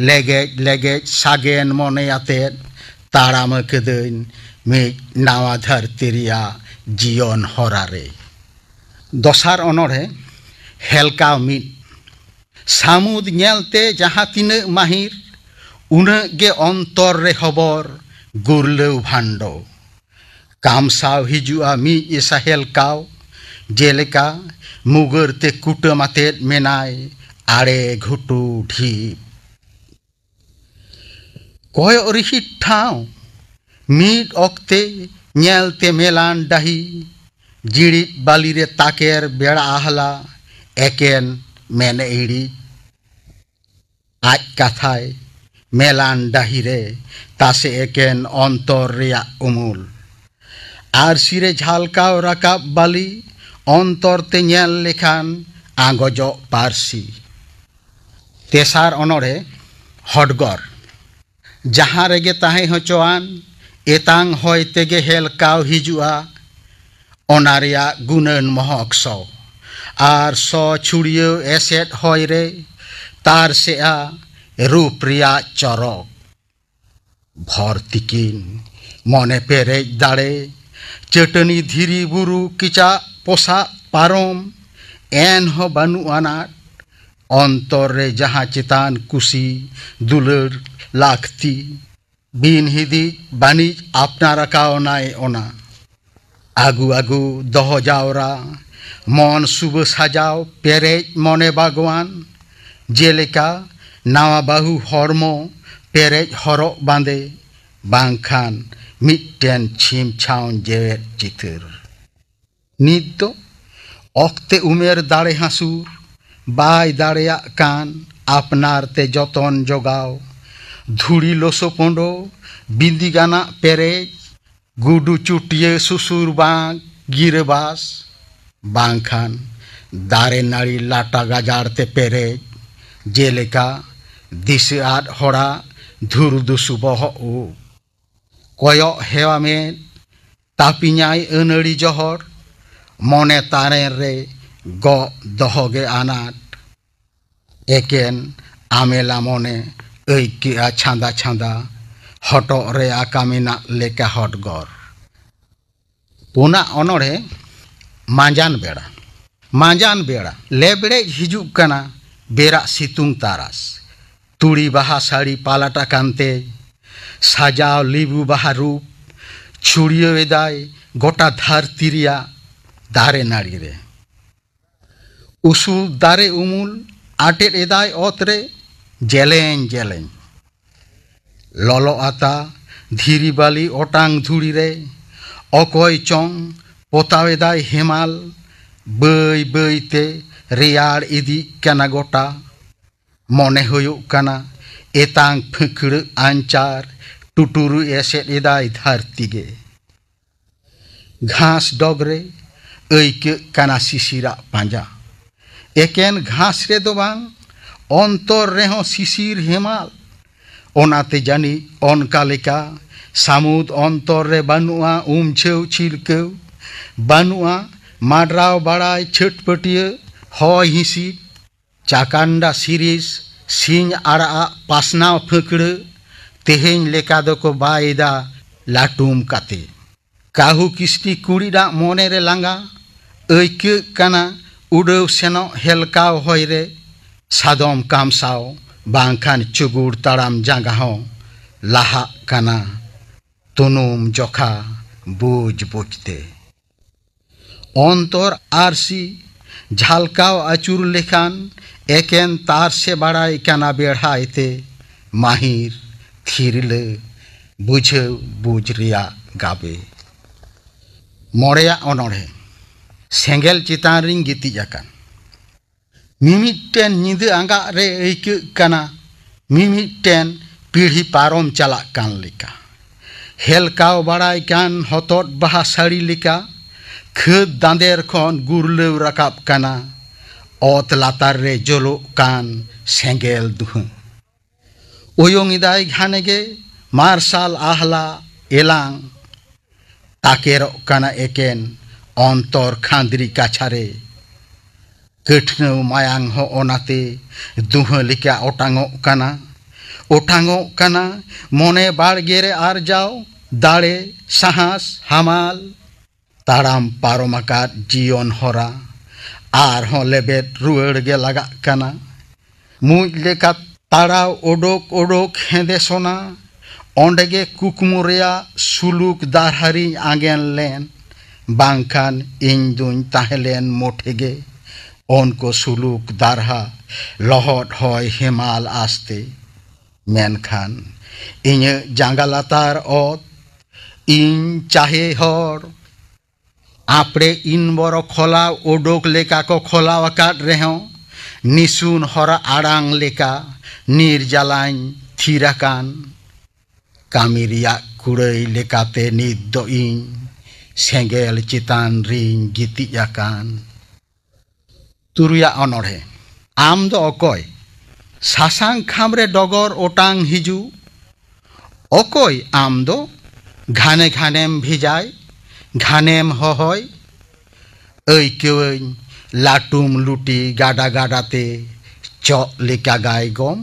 ᱞᱮᱜᱮᱡ ᱞᱮᱜᱮᱡ ᱥᱟᱜᱮᱱ ᱢᱚᱱᱮ ᱟᱛᱮᱫ ᱛᱟᱲᱟᱢ ᱟᱠᱟᱹᱫᱟᱹᱧ ᱢᱤᱫ ᱱᱟᱣᱟ ᱫᱷᱟᱹᱨᱛᱤ ᱨᱮᱭᱟᱜ ᱡᱤᱭᱚᱱ ᱦᱚᱨᱟ ᱨᱮ᱾ ᱫᱚᱥᱟᱨ ᱚᱱᱚᱬᱦᱮ, ᱦᱮᱞᱠᱟᱣ ᱢᱤᱫ᱾ ᱥᱟᱹᱢᱩᱫ ᱧᱮᱞᱛᱮ ᱡᱟᱦᱟᱸ ᱛᱤᱱᱟᱹᱜ ᱢᱟᱹᱦᱤᱨ, ᱩᱱᱟᱹᱜ ᱜᱮ ᱚᱱᱛᱚᱨ ᱨᱮ ᱦᱚᱵᱚᱨ ᱜᱩᱨᱞᱟᱹᱣ ᱵᱷᱟᱱᱰᱚ᱾ ᱠᱟᱢᱥᱟᱣ ᱦᱤᱡᱩᱜᱼᱟ ᱢᱤᱫ ᱮᱥᱟ ᱦᱮᱞᱠᱟᱣ, ᱡᱮᱞᱮᱠᱟ ᱢᱩᱜᱟᱹᱨ ᱛᱮ ᱠᱩᱴᱟᱹᱢ ᱟᱛᱮᱫ ᱢᱮᱱᱟᱭ ᱟᱲᱮ ᱜᱷᱩᱴᱩ ᱰᱷᱤᱯ᱾ ᱠᱚᱭᱚᱜ ᱨᱤᱦᱤᱴ ᱴᱷᱟᱶ ᱢᱤᱫ ᱚᱠᱛᱮ ᱧᱮᱞᱛᱮ ᱢᱮᱞᱟᱱ ᱰᱟᱹᱦᱤ, ᱡᱤᱲᱤᱫ ᱵᱟᱹᱞᱤᱨᱮ ᱛᱟᱠᱮᱨ ᱵᱮᱲᱟ ᱟᱦᱞᱟ, ᱮᱠᱮᱱ ᱢᱮᱱᱮ ᱤᱲᱤᱡ᱾ ᱟᱡ ᱠᱟᱛᱷᱟᱭ ᱢᱮᱞᱟᱱ ᱰᱟᱹᱦᱤᱨᱮ ᱛᱟᱥᱮ ᱮᱠᱮᱱ ᱚᱱᱛᱚᱨ ᱨᱮᱭᱟᱜ ᱩᱢᱩᱞ᱾ ᱟᱨᱥᱤ ᱨᱮ ᱡᱷᱟᱞᱠᱟᱣ ᱨᱟᱠᱟᱵ ᱵᱟᱹᱞᱤ, ᱚᱱᱛᱚᱨ ᱛᱮ ᱧᱮᱞ ᱞᱮᱠᱷᱟᱱ ᱟᱸᱜᱚᱡᱚᱜ ᱯᱟᱹᱨᱥᱤ᱾ ᱛᱮᱥᱟᱨ ᱚᱱᱚᱬᱦᱮ, ᱦᱚᱰᱜᱚᱨ᱾ ᱡᱟᱦᱟᱸ ᱨᱮᱜᱮ ᱛᱟᱦᱮᱸ ᱦᱚᱪᱚᱣᱟᱱ, ᱮᱛᱟᱝ ᱦᱚᱭ ᱛᱮᱜᱮ ᱦᱮᱞᱠᱟᱣ ᱦᱤᱡᱩᱜᱼᱟ ᱚᱱᱟ ᱨᱮᱭᱟᱜ ᱜᱩᱱᱟᱹᱱ ᱢᱚᱦᱚᱠ ᱥᱚ᱾ ᱟᱨ ᱥᱚ ᱪᱷᱩᱲᱭᱟᱹᱣ ᱮᱥᱮᱫ ᱦᱚᱭ ᱨᱮ ᱛᱟᱨᱥᱮᱜᱼᱟ ᱨᱩᱯ ᱨᱮᱭᱟᱜ ᱪᱚᱨᱚᱠ᱾ ᱵᱷᱚᱨ ᱛᱤᱠᱤᱱ ᱢᱚᱱᱮ ᱯᱮᱨᱮᱡ ᱫᱟᱲᱮ, ᱪᱟᱹᱴᱟᱹᱱᱤ ᱫᱷᱤᱨᱤ ᱵᱩᱨᱩ ᱠᱮᱪᱟᱜ ᱯᱚᱥᱟᱜ ᱯᱟᱨᱚᱢ, ᱮᱱᱦᱚᱸ ᱵᱟᱹᱱᱩᱜ ᱟᱱᱟᱴ᱾ ᱚᱱᱛᱚᱨ ᱨᱮ ᱡᱟᱦᱟᱸ ᱪᱮᱛᱟᱱ ᱠᱩᱥᱤ ᱫᱩᱞᱟᱹᱲ ᱞᱟᱹᱠᱛᱤ, ᱵᱤᱱ ᱦᱤᱫᱤᱡ ᱵᱟᱹᱱᱤᱡ ᱟᱯᱱᱟᱨ ᱟᱠᱟᱣᱱᱟᱭ ᱚᱱᱟ᱾ ᱟᱹᱜᱩ ᱟᱹᱜᱩ ᱫᱚᱦᱚ ᱡᱟᱣᱨᱟ, ᱢᱚᱱ ᱥᱩᱵᱟᱹ ᱥᱟᱡᱟᱣ ᱯᱮᱨᱮᱡ ᱢᱚᱱᱮ ᱵᱟᱜᱽᱣᱟᱱ, ᱡᱮᱞᱮᱠᱟ ᱱᱟᱣᱟ ᱵᱟᱹᱦᱩ ᱦᱚᱲᱢᱚ ᱯᱮᱨᱮᱡ ᱦᱚᱨᱚᱜ ᱵᱟᱸᱫᱮ, ᱵᱟᱝᱠᱷᱟᱱ ᱢᱤᱫᱴᱮᱱ ᱪᱷᱤᱢ ᱪᱷᱟᱣ ᱡᱮᱣᱮᱫ ᱪᱤᱛᱟᱹᱨ᱾ ᱱᱤᱛ ᱫᱚ ᱚᱠᱛᱮ ᱩᱢᱮᱨ ᱫᱟᱲᱮ ᱦᱟᱹᱥᱩᱨ, ᱵᱟᱭ ᱫᱟᱲᱮᱭᱟᱜ ᱠᱟᱱ ᱟᱯᱱᱟᱨ ᱛᱮ ᱡᱚᱛᱚᱱ ᱡᱚᱜᱟᱣ, ᱫᱷᱩᱲᱤ ᱞᱚᱥᱚ ᱯᱚᱸᱰᱚ, ᱵᱤᱸᱫᱤ ᱜᱟᱱᱟᱜ ᱯᱮᱨᱮᱡ, ᱜᱩᱰᱩ ᱪᱩᱴᱭᱟᱹ ᱥᱩᱥᱩᱨ ᱵᱟᱸᱠ ᱜᱤᱨᱟᱹᱵᱟᱥ, ᱵᱟᱝᱠᱷᱟᱱ ᱫᱟᱨᱮ ᱱᱟᱹᱲᱤ ᱞᱟᱴᱟ ᱜᱟᱡᱟᱲ ᱛᱮ ᱯᱮᱨᱮᱡ, ᱡᱮᱞᱮᱠᱟ ᱫᱤᱥᱟᱹ ᱟᱫ ᱦᱚᱲᱟᱜ ᱫᱷᱩᱨᱫᱩᱥᱩ ᱵᱚᱦᱚᱜ ᱩᱵ᱾ ᱠᱚᱭᱚᱜ ᱦᱮᱣᱟ ᱢᱮᱫ ᱛᱟᱹᱯᱤᱧᱟᱭ ᱟᱹᱱᱟᱹᱲᱤ ᱡᱚᱦᱚᱲ, ᱢᱚᱱᱮ ᱛᱟᱨᱮᱱ ᱨᱮ ᱜᱚᱜ ᱫᱚᱦᱚ ᱜᱮ ᱟᱱᱟᱴ᱾ ᱮᱠᱮᱱ ᱟᱢᱮᱞᱟ ᱢᱚᱱᱮ ᱟᱹᱭᱠᱟᱹᱜᱼᱟ ᱪᱷᱟᱸᱫᱟ ᱪᱷᱟᱸᱫᱟ, ᱦᱚᱴᱚᱜ ᱨᱮ ᱟᱠᱟ ᱢᱮᱱᱟᱜ ᱞᱮᱠᱟ ᱦᱚᱴᱜᱚᱨ᱾ ᱯᱩᱱᱟᱜ ᱚᱱᱚᱬᱦᱮ, ᱢᱟᱸᱡᱟᱱ ᱵᱮᱲᱟ᱾ ᱢᱟᱸᱡᱟᱱ ᱵᱮᱲᱟ ᱞᱮᱵᱲᱮᱡ ᱦᱤᱡᱩᱜ ᱠᱟᱱᱟ ᱵᱮᱨᱟᱜ ᱥᱤᱛᱩᱝ ᱛᱟᱨᱟᱥ᱾ ᱛᱩᱲᱤ ᱵᱟᱦᱟ ᱥᱟᱹᱲᱤ ᱯᱟᱞᱟᱴ ᱟᱠᱟᱱ ᱛᱮ, ᱥᱟᱡᱟᱣ ᱞᱤᱵᱩ ᱵᱟᱦᱟ ᱨᱩᱯ ᱪᱷᱩᱲᱭᱟᱹᱣ ᱮᱫᱟᱭ ᱜᱚᱴᱟ ᱫᱷᱟᱹᱨᱛᱤ ᱨᱮᱭᱟᱜ ᱫᱟᱨᱮ ᱱᱟᱹᱲᱤ ᱨᱮ᱾ ᱩᱥᱩᱞ ᱫᱟᱨᱮ ᱩᱢᱩᱞ ᱟᱴᱮᱫ ᱮᱫᱟᱭ ᱚᱛ ᱨᱮ ᱡᱮᱞᱮᱧ ᱡᱮᱞᱮᱧ᱾ ᱞᱚᱞᱚ ᱟᱛᱟ ᱫᱷᱤᱨᱤ ᱵᱟᱹᱞᱤ ᱚᱴᱟᱝ ᱫᱷᱩᱲᱤ ᱨᱮ ᱚᱠᱚᱭ ᱪᱚᱝ ᱯᱚᱛᱟᱣᱮᱫᱟᱭ ᱦᱮᱢᱟᱞ᱾ ᱵᱟᱹᱭ ᱵᱟᱹᱭ ᱛᱮ ᱨᱮᱭᱟᱲ ᱤᱫᱤᱜ ᱠᱟᱱᱟ ᱜᱚᱴᱟ᱾ ᱢᱚᱱᱮ ᱦᱩᱭᱩᱜ ᱠᱟᱱᱟ ᱮᱛᱟᱝ ᱯᱷᱟᱹᱠᱲᱟᱹᱜ ᱟᱧᱪᱟᱨ ᱴᱩᱴᱩᱨᱩ ᱮᱥᱮᱫ ᱮᱫᱟᱭ ᱫᱷᱟᱹᱨᱛᱤ ᱜᱮ᱾ ᱜᱷᱟᱥ ᱰᱚᱜᱽ ᱨᱮ ᱟᱹᱭᱠᱟᱹᱜ ᱠᱟᱱᱟ ᱥᱤᱥᱤᱨᱟᱜ ᱯᱟᱸᱡᱟ᱾ ᱮᱠᱮᱱ ᱜᱷᱟᱥ ᱨᱮᱫᱚ ᱵᱟᱝ, ᱚᱱᱛᱚᱨ ᱨᱮᱦᱚᱸ ᱥᱤᱥᱤᱨ ᱦᱮᱢᱟᱞ᱾ ᱚᱱᱟᱛᱮ ᱡᱟᱹᱱᱤᱡ ᱚᱱᱠᱟ ᱞᱮᱠᱟ ᱥᱟᱹᱢᱩᱫ ᱚᱱᱛᱚᱨ ᱨᱮ ᱵᱟᱹᱱᱩᱜᱼᱟ ᱩᱢ ᱡᱷᱟᱹᱣ ᱪᱷᱤᱞᱠᱟᱹᱣ, ᱵᱟᱹᱱᱩᱜᱼᱟ ᱢᱟᱰᱨᱟᱣ ᱵᱟᱲᱟᱭ ᱪᱷᱟᱹᱴᱯᱟᱹᱴᱤᱭᱟᱹ ᱦᱚᱭ ᱦᱤᱸᱥᱤᱫ᱾ ᱪᱟᱠᱟᱱᱰᱟ ᱥᱤᱨᱤᱥ ᱥᱤᱧ ᱟᱲᱟᱜ ᱟᱜ ᱯᱟᱥᱱᱟᱣ ᱯᱷᱟᱹᱠᱲᱟᱹ ᱛᱮᱦᱮᱧ ᱞᱮᱠᱟ ᱫᱚᱠᱚ ᱵᱟᱭ ᱮᱫᱟ ᱞᱟᱹᱴᱩᱢ ᱠᱟᱛᱮ᱾ ᱠᱟᱹᱦᱩ ᱠᱤᱥᱱᱤ ᱠᱩᱲᱤᱫᱟᱜ ᱢᱚᱱᱮ ᱨᱮ ᱞᱟᱸᱜᱟ ᱟᱹᱭᱠᱟᱹᱜ ᱠᱟᱱᱟ ᱩᱰᱟᱹᱣ ᱥᱮᱱᱚᱜ ᱦᱮᱞᱠᱟᱣ ᱦᱚᱭ ᱨᱮ᱾ ᱥᱟᱫᱚᱢ ᱠᱟᱢᱥᱟᱣ ᱵᱟᱝᱠᱷᱟᱱ ᱪᱩᱜᱩᱲ ᱛᱟᱲᱟᱢ ᱡᱟᱸᱜᱟ ᱦᱚᱸ ᱞᱟᱦᱟᱜ ᱠᱟᱱᱟ ᱛᱩᱱᱩᱢ ᱡᱚᱠᱷᱟ ᱵᱩᱡᱽ ᱵᱩᱡᱽ ᱛᱮ᱾ ᱚᱱᱛᱚᱨ ᱟᱨᱥᱤ ᱡᱷᱟᱞᱠᱟᱣ ᱟᱹᱪᱩᱨ ᱞᱮᱠᱷᱟᱱ ᱮᱠᱮᱱ ᱛᱟᱨᱥᱮ ᱵᱟᱲᱟᱭ ᱠᱟᱱᱟ ᱵᱮᱲᱦᱟᱭ ᱛᱮ ᱢᱟᱹᱦᱤᱨ ᱛᱷᱤᱨᱞᱟᱹ ᱵᱩᱡᱷᱟᱹᱣ ᱵᱩᱡᱽ ᱨᱮᱭᱟᱜ ᱜᱟᱵᱮ᱾ ᱢᱚᱬᱮᱭᱟᱜ ᱚᱱᱚᱬᱦᱮ᱾ ᱥᱮᱸᱜᱮᱞ ᱪᱮᱛᱟᱱ ᱨᱤᱧ ᱜᱤᱛᱤᱡ ᱟᱠᱟᱱ᱾ ᱢᱤᱢᱤᱫᱴᱮᱱ ᱧᱤᱫᱟᱹ ᱟᱸᱜᱟᱜ ᱨᱮ ᱟᱹᱭᱠᱟᱹᱜ ᱠᱟᱱᱟ ᱢᱤᱢᱤᱫᱴᱮᱱ ᱯᱤᱲᱦᱤ ᱯᱟᱨᱚᱢ ᱪᱟᱞᱟᱜ ᱠᱟᱱ ᱞᱮᱠᱟ᱾ ᱦᱮᱞᱠᱟᱣ ᱵᱟᱲᱟᱭ ᱠᱟᱱ ᱦᱚᱛᱚᱫ ᱵᱟᱦᱟ ᱥᱟᱹᱲᱤ ᱞᱮᱠᱟ ᱠᱷᱟᱹᱫᱽ ᱫᱟᱸᱫᱮᱨ ᱠᱷᱚᱱ ᱜᱩᱨᱞᱟᱹᱣ ᱨᱟᱠᱟᱵ ᱠᱟᱱᱟ ᱚᱛ ᱞᱟᱛᱟᱨ ᱨᱮ ᱡᱚᱞᱚᱜ ᱠᱟᱱ ᱥᱮᱸᱜᱮᱞ ᱫᱩᱦᱟᱹ᱾ ᱚᱭᱚᱝ ᱮᱫᱟᱭ ᱜᱷᱟᱱᱮ ᱜᱮ ᱢᱟᱨᱥᱟᱞ ᱟᱦᱞᱟ ᱮᱞᱟᱝ᱾ ᱛᱟᱠᱮᱨᱚᱜ ᱠᱟᱱᱟ ᱮᱠᱮᱱ ᱚᱱᱛᱚᱨ ᱠᱷᱟᱸᱫᱽᱨᱤ ᱠᱟᱪᱷᱟ ᱨᱮ᱾ ᱠᱟᱹᱴᱷᱱᱟᱹᱣ ᱢᱟᱭᱟᱝ ᱦᱚᱸ ᱚᱱᱟᱛᱮ ᱫᱩᱦᱟᱹ ᱞᱮᱠᱟ ᱚᱴᱟᱝᱚᱜ ᱠᱟᱱᱟ᱾ ᱚᱴᱟᱝᱚᱜ ᱠᱟᱱᱟ ᱢᱚᱱᱮ ᱵᱟᱲᱜᱮ ᱨᱮ ᱟᱨᱡᱟᱣ ᱫᱟᱲᱮ, ᱥᱟᱦᱟᱥ, ᱦᱟᱢᱟᱞ᱾ ᱛᱟᱲᱟᱢ ᱯᱟᱨᱚᱢ ᱟᱠᱟᱫ ᱡᱤᱭᱚᱱ ᱦᱚᱨᱟ ᱟᱨᱦᱚᱸ ᱞᱮᱵᱮᱫ ᱨᱩᱣᱟᱹᱲ ᱜᱮ ᱞᱟᱜᱟᱜ ᱠᱟᱱᱟ᱾ ᱢᱩᱸᱡ ᱞᱮᱠᱟ ᱛᱟᱲᱟᱣ ᱚᱰᱚᱠ ᱚᱰᱚᱠ ᱦᱮᱸᱫᱮ ᱥᱚᱱᱟ, ᱚᱸᱰᱮ ᱜᱮ ᱠᱩᱠᱢᱩ ᱨᱮᱭᱟᱜ ᱥᱩᱞᱩᱠ ᱫᱟᱨᱦᱟ ᱨᱤᱧ ᱟᱸᱜᱮᱱ ᱞᱮᱱ, ᱵᱟᱝᱠᱷᱟᱱ ᱤᱧ ᱫᱩᱧ ᱛᱟᱦᱮᱸ ᱞᱮᱱ ᱢᱚᱴᱷᱮ ᱜᱮ ᱩᱱᱠᱩ ᱥᱩᱞᱩᱠ ᱫᱟᱨᱦᱟ ᱞᱚᱦᱚᱫ ᱦᱚᱭ ᱦᱮᱢᱟᱞ ᱟᱥᱛᱮ᱾ ᱢᱮᱱᱠᱷᱟᱱ ᱤᱧᱟᱹᱜ ᱡᱟᱸᱜᱟ ᱞᱟᱛᱟᱨ ᱚᱛ ᱤᱧ ᱪᱟᱦᱮ ᱦᱚᱲ ᱟᱯᱲᱮ ᱤᱱᱵᱚᱨᱚ ᱠᱷᱚᱞᱟᱣ ᱳᱰᱳᱠ ᱞᱮᱠᱟ ᱠᱚ ᱠᱷᱚᱞᱟᱣ ᱟᱠᱟᱫ ᱨᱮᱦᱚᱸ, ᱱᱤᱥᱩᱱ ᱦᱚᱨᱟ ᱟᱲᱟᱝ ᱞᱮᱠᱟ ᱱᱤᱨᱡᱟᱞᱟᱧ ᱛᱷᱤᱨ ᱟᱠᱟᱱ᱾ ᱠᱟᱹᱢᱤ ᱨᱮᱭᱟᱜ ᱠᱩᱲᱟᱹᱭ ᱞᱮᱠᱟᱛᱮ ᱱᱤᱛ ᱫᱚ ᱤᱧ ᱥᱮᱸᱜᱮᱞ ᱪᱮᱛᱟᱱ ᱨᱤᱧ ᱜᱤᱛᱤᱡ ᱟᱠᱟᱱ᱾ ᱛᱩᱨᱩᱭᱟᱜ ᱚᱱᱚᱬᱦᱮ᱾ ᱟᱢ ᱫᱚ ᱚᱠᱚᱭ? ᱥᱟᱥᱟᱝ ᱠᱷᱟᱢ ᱨᱮ ᱰᱚᱜᱚᱨ ᱚᱴᱟᱝ ᱦᱤᱡᱩᱜ᱾ ᱚᱠᱚᱭ ᱟᱢ ᱫᱚ? ᱜᱷᱟᱱᱮ ᱜᱷᱟᱱᱮᱢ ᱵᱷᱮᱡᱟᱭ, ᱜᱷᱟᱱᱮᱢ ᱦᱚᱦᱚᱭ᱾ ᱟᱹᱭᱠᱟᱹᱣᱟᱹᱧ ᱞᱟᱹᱴᱩᱢ ᱞᱩᱴᱤ ᱜᱟᱰᱟ ᱜᱟᱰᱟᱛᱮ ᱪᱚᱜ ᱞᱮᱠᱟ ᱜᱟᱭᱜᱚᱢ᱾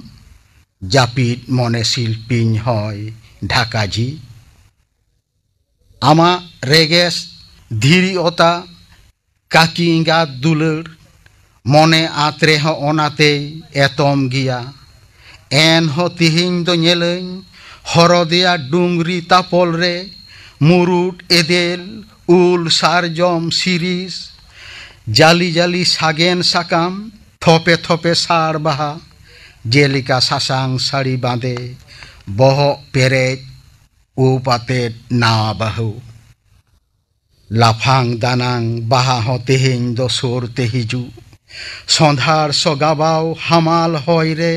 ᱡᱟᱹᱯᱤᱫ ᱢᱚᱱᱮ ᱥᱤᱞᱯᱤᱧ ᱦᱚᱭ ᱰᱷᱟᱠᱟ ᱡᱷᱤ᱾ ᱟᱢᱟᱜ ᱨᱮᱜᱮᱥ ᱫᱷᱤᱨᱤ ᱚᱛᱟ ᱠᱟᱹᱠᱤ ᱮᱸᱜᱟᱛ ᱫᱩᱞᱟᱹᱲ, ᱢᱚᱱᱮ ᱟᱸᱛ ᱨᱮᱦᱚᱸ ᱚᱱᱟᱛᱮᱭ ᱮᱛᱚᱢ ᱜᱮᱭᱟ᱾ ᱮᱱᱦᱚᱸ ᱛᱤᱦᱤᱧ ᱫᱚ ᱧᱮᱞᱟᱹᱧ ᱦᱚᱨᱚᱫᱮᱭᱟ ᱰᱩᱝᱨᱤ ᱛᱟᱯᱚᱞ ᱨᱮ, ᱢᱩᱨᱩᱫ ᱮᱫᱮᱞ ᱩᱞ ᱥᱟᱨᱡᱚᱢ ᱥᱤᱨᱤᱥ, ᱡᱟᱹᱞᱤ ᱡᱟᱹᱞᱤ ᱥᱟᱜᱮᱱ ᱥᱟᱠᱟᱢ, ᱛᱷᱚᱯᱮ ᱛᱷᱚᱯᱮ ᱥᱟᱲ ᱵᱟᱦᱟ, ᱡᱮᱞᱮᱠᱟ ᱥᱟᱥᱟᱝ ᱥᱟᱹᱲᱤ ᱵᱟᱸᱫᱮ, ᱵᱚᱦᱚᱜ ᱯᱮᱨᱮᱡ ᱩᱯ ᱟᱛᱮᱫ ᱱᱟᱣᱟ ᱵᱟᱹᱦᱩ᱾ ᱞᱟᱯᱷᱟᱝ ᱫᱟᱱᱟᱝ ᱵᱟᱦᱟ ᱦᱚᱸ ᱛᱮᱦᱮᱧ ᱫᱚ ᱥᱳᱨ ᱛᱮ ᱦᱤᱡᱩᱜ᱾ ᱥᱚᱸᱫᱷᱟᱲ ᱥᱚ ᱜᱟᱵᱟᱣ ᱦᱟᱢᱟᱞ ᱦᱚᱭ ᱨᱮ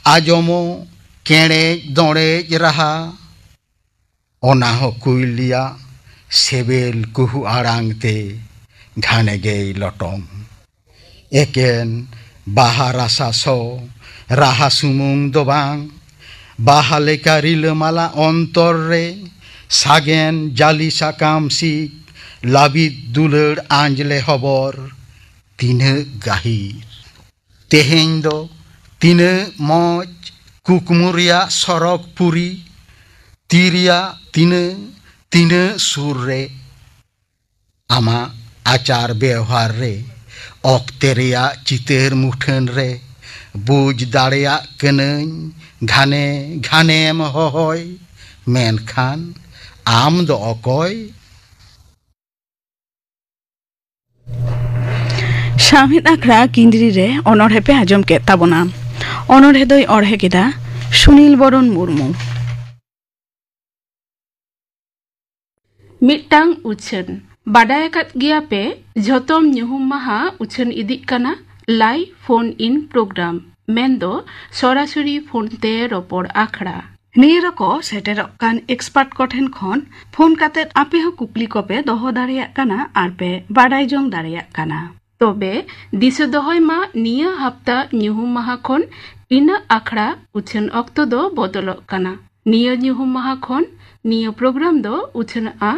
ᱟᱸᱡᱚᱢᱚᱜ ᱠᱮᱬᱮᱡ ᱫᱚᱬᱮᱡ ᱨᱟᱦᱟ᱾ ᱚᱱᱟ ᱦᱚᱸ ᱠᱩᱭᱞᱤᱭᱟᱜ ᱥᱮᱵᱮᱞ ᱠᱩᱦᱩ ᱟᱲᱟᱝ ᱛᱮ ᱜᱷᱟᱱᱮ ᱜᱮᱭ ᱞᱚᱴᱚᱢ᱾ ᱮᱠᱮᱱ ᱵᱟᱦᱟ ᱨᱟᱥᱟ ᱥᱚ ᱨᱟᱦᱟ ᱥᱩᱢᱩᱝ ᱫᱚ ᱵᱟᱝ, ᱵᱟᱦᱟ ᱞᱮᱠᱟ ᱨᱤᱞᱟᱹᱢᱟᱞᱟ ᱚᱱᱛᱚᱨ ᱨᱮ ᱥᱟᱜᱮᱱ ᱡᱟᱹᱞᱤ ᱥᱟᱠᱟᱢ ᱥᱤᱠ ᱞᱟᱹᱵᱤᱫ ᱫᱩᱞᱟᱹᱲ ᱟᱸᱡᱽᱞᱮ ᱦᱚᱵᱚᱨ ᱛᱤᱱᱟᱹᱜ ᱜᱟᱹᱦᱤᱨ᱾ ᱛᱮᱦᱮᱧ ᱫᱚ ᱛᱤᱱᱟᱹᱜ ᱢᱚᱡᱽ ᱠᱩᱠᱢᱩ ᱨᱮᱭᱟᱜ ᱥᱚᱨᱚᱜᱽ ᱯᱩᱨᱤ, ᱛᱤ ᱨᱮᱭᱟᱜ ᱛᱤᱱᱟᱹᱜ, ᱛᱤᱱᱟᱹᱜ ᱥᱩᱨ ᱨᱮ᱾ ᱟᱢᱟᱜ ᱟᱪᱟᱨ ᱵᱮᱣᱦᱟᱨ ᱨᱮ, ᱚᱠᱛᱮ ᱨᱮᱭᱟᱜ ᱪᱤᱛᱟᱹᱨ ᱢᱩᱴᱷᱟᱹᱱ ᱨᱮ, ᱵᱩᱡᱽ ᱫᱟᱲᱮᱭᱟᱜ ᱠᱟᱹᱱᱟᱹᱧ ᱜᱷᱟᱱᱮ ᱜᱷᱟᱱᱮᱢ ᱦᱚᱦᱚᱭ, ᱢᱮᱱᱠᱷᱟᱱ ᱟᱢ ᱫᱚ ᱚᱠᱚᱭ? ᱥᱟᱶᱦᱮᱫ ᱟᱠᱷᱲᱟ ᱠᱤᱸᱫᱽᱨᱤ ᱨᱮ ᱚᱱᱚᱬᱦᱮ ᱯᱮ ᱟᱸᱡᱚᱢ ᱠᱮᱫ ᱛᱟᱵᱚᱱᱟ᱾ ᱚᱱᱚᱬᱦᱮ ᱫᱚᱭ ᱚᱬᱦᱮ ᱠᱮᱫᱟ ᱥᱩᱱᱤᱞ ᱵᱚᱨᱚᱱ ᱢᱩᱨᱢᱩ᱾ ᱢᱤᱫᱴᱟᱝ ᱩᱪᱷᱟᱹᱱ᱾ ᱵᱟᱰᱟᱭ ᱟᱠᱟᱫ ᱜᱮᱭᱟ ᱯᱮ, ᱡᱷᱚᱛᱚᱢ ᱧᱩᱦᱩᱢ ᱢᱟᱦᱟ ᱩᱪᱷᱟᱹᱱ ᱤᱫᱤᱜ ᱠᱟᱱᱟ ᱞᱟᱭᱤᱵᱷ ᱯᱷᱳᱱ ᱤᱱ ᱯᱨᱳᱜᱨᱟᱢ, ᱢᱮᱱᱫᱚ ᱥᱚᱨᱟᱥᱚᱨᱤ ᱯᱷᱳᱱ ᱛᱮ ᱨᱚᱯᱚᱲ ᱟᱠᱷᱲᱟ᱾ ᱱᱤᱭᱟᱹ ᱨᱮᱠᱚ ᱥᱮᱴᱮᱨᱚᱜ ᱠᱟᱱ ᱮᱠᱥᱯᱟᱨᱴ ᱠᱚᱴᱷᱮᱱ ᱠᱷᱚᱱ ᱯᱷᱳᱱ ᱠᱟᱛᱮ ᱟᱯᱮ ᱦᱚᱸ ᱠᱩᱠᱞᱤ ᱠᱚᱯᱮ ᱫᱚᱦᱚ ᱫᱟᱲᱮᱭᱟᱜ ᱠᱟᱱᱟ ᱟᱨ ᱯᱮ ᱵᱟᱰᱟᱭ ᱡᱚᱝ ᱫᱟᱲᱮᱭᱟᱜ ᱠᱟᱱᱟ᱾ ᱛᱚᱵᱮ ᱫᱤᱥᱟᱹ ᱫᱚᱦᱚᱭ ᱢᱟ, ᱱᱤᱭᱟᱹ ᱦᱟᱯᱛᱟ ᱧᱩᱦᱩᱢ ᱢᱟᱦᱟ ᱠᱷᱚᱱ ᱤᱱᱟᱹ ᱟᱠᱷᱲᱟ ᱩᱪᱷᱟᱹᱱ ᱚᱠᱛᱚ ᱫᱚ ᱵᱚᱫᱚᱞᱚᱜ ᱠᱟᱱᱟ᱾ ᱱᱤᱭᱟᱹ ᱧᱩᱦᱩᱢ ᱢᱟᱦᱟ ᱠᱷᱚᱱ ᱱᱤᱭᱟᱹ ᱯᱨᱳᱜᱨᱟᱢ ᱫᱚ ᱩᱪᱷᱟᱹᱱᱚᱜᱼᱟ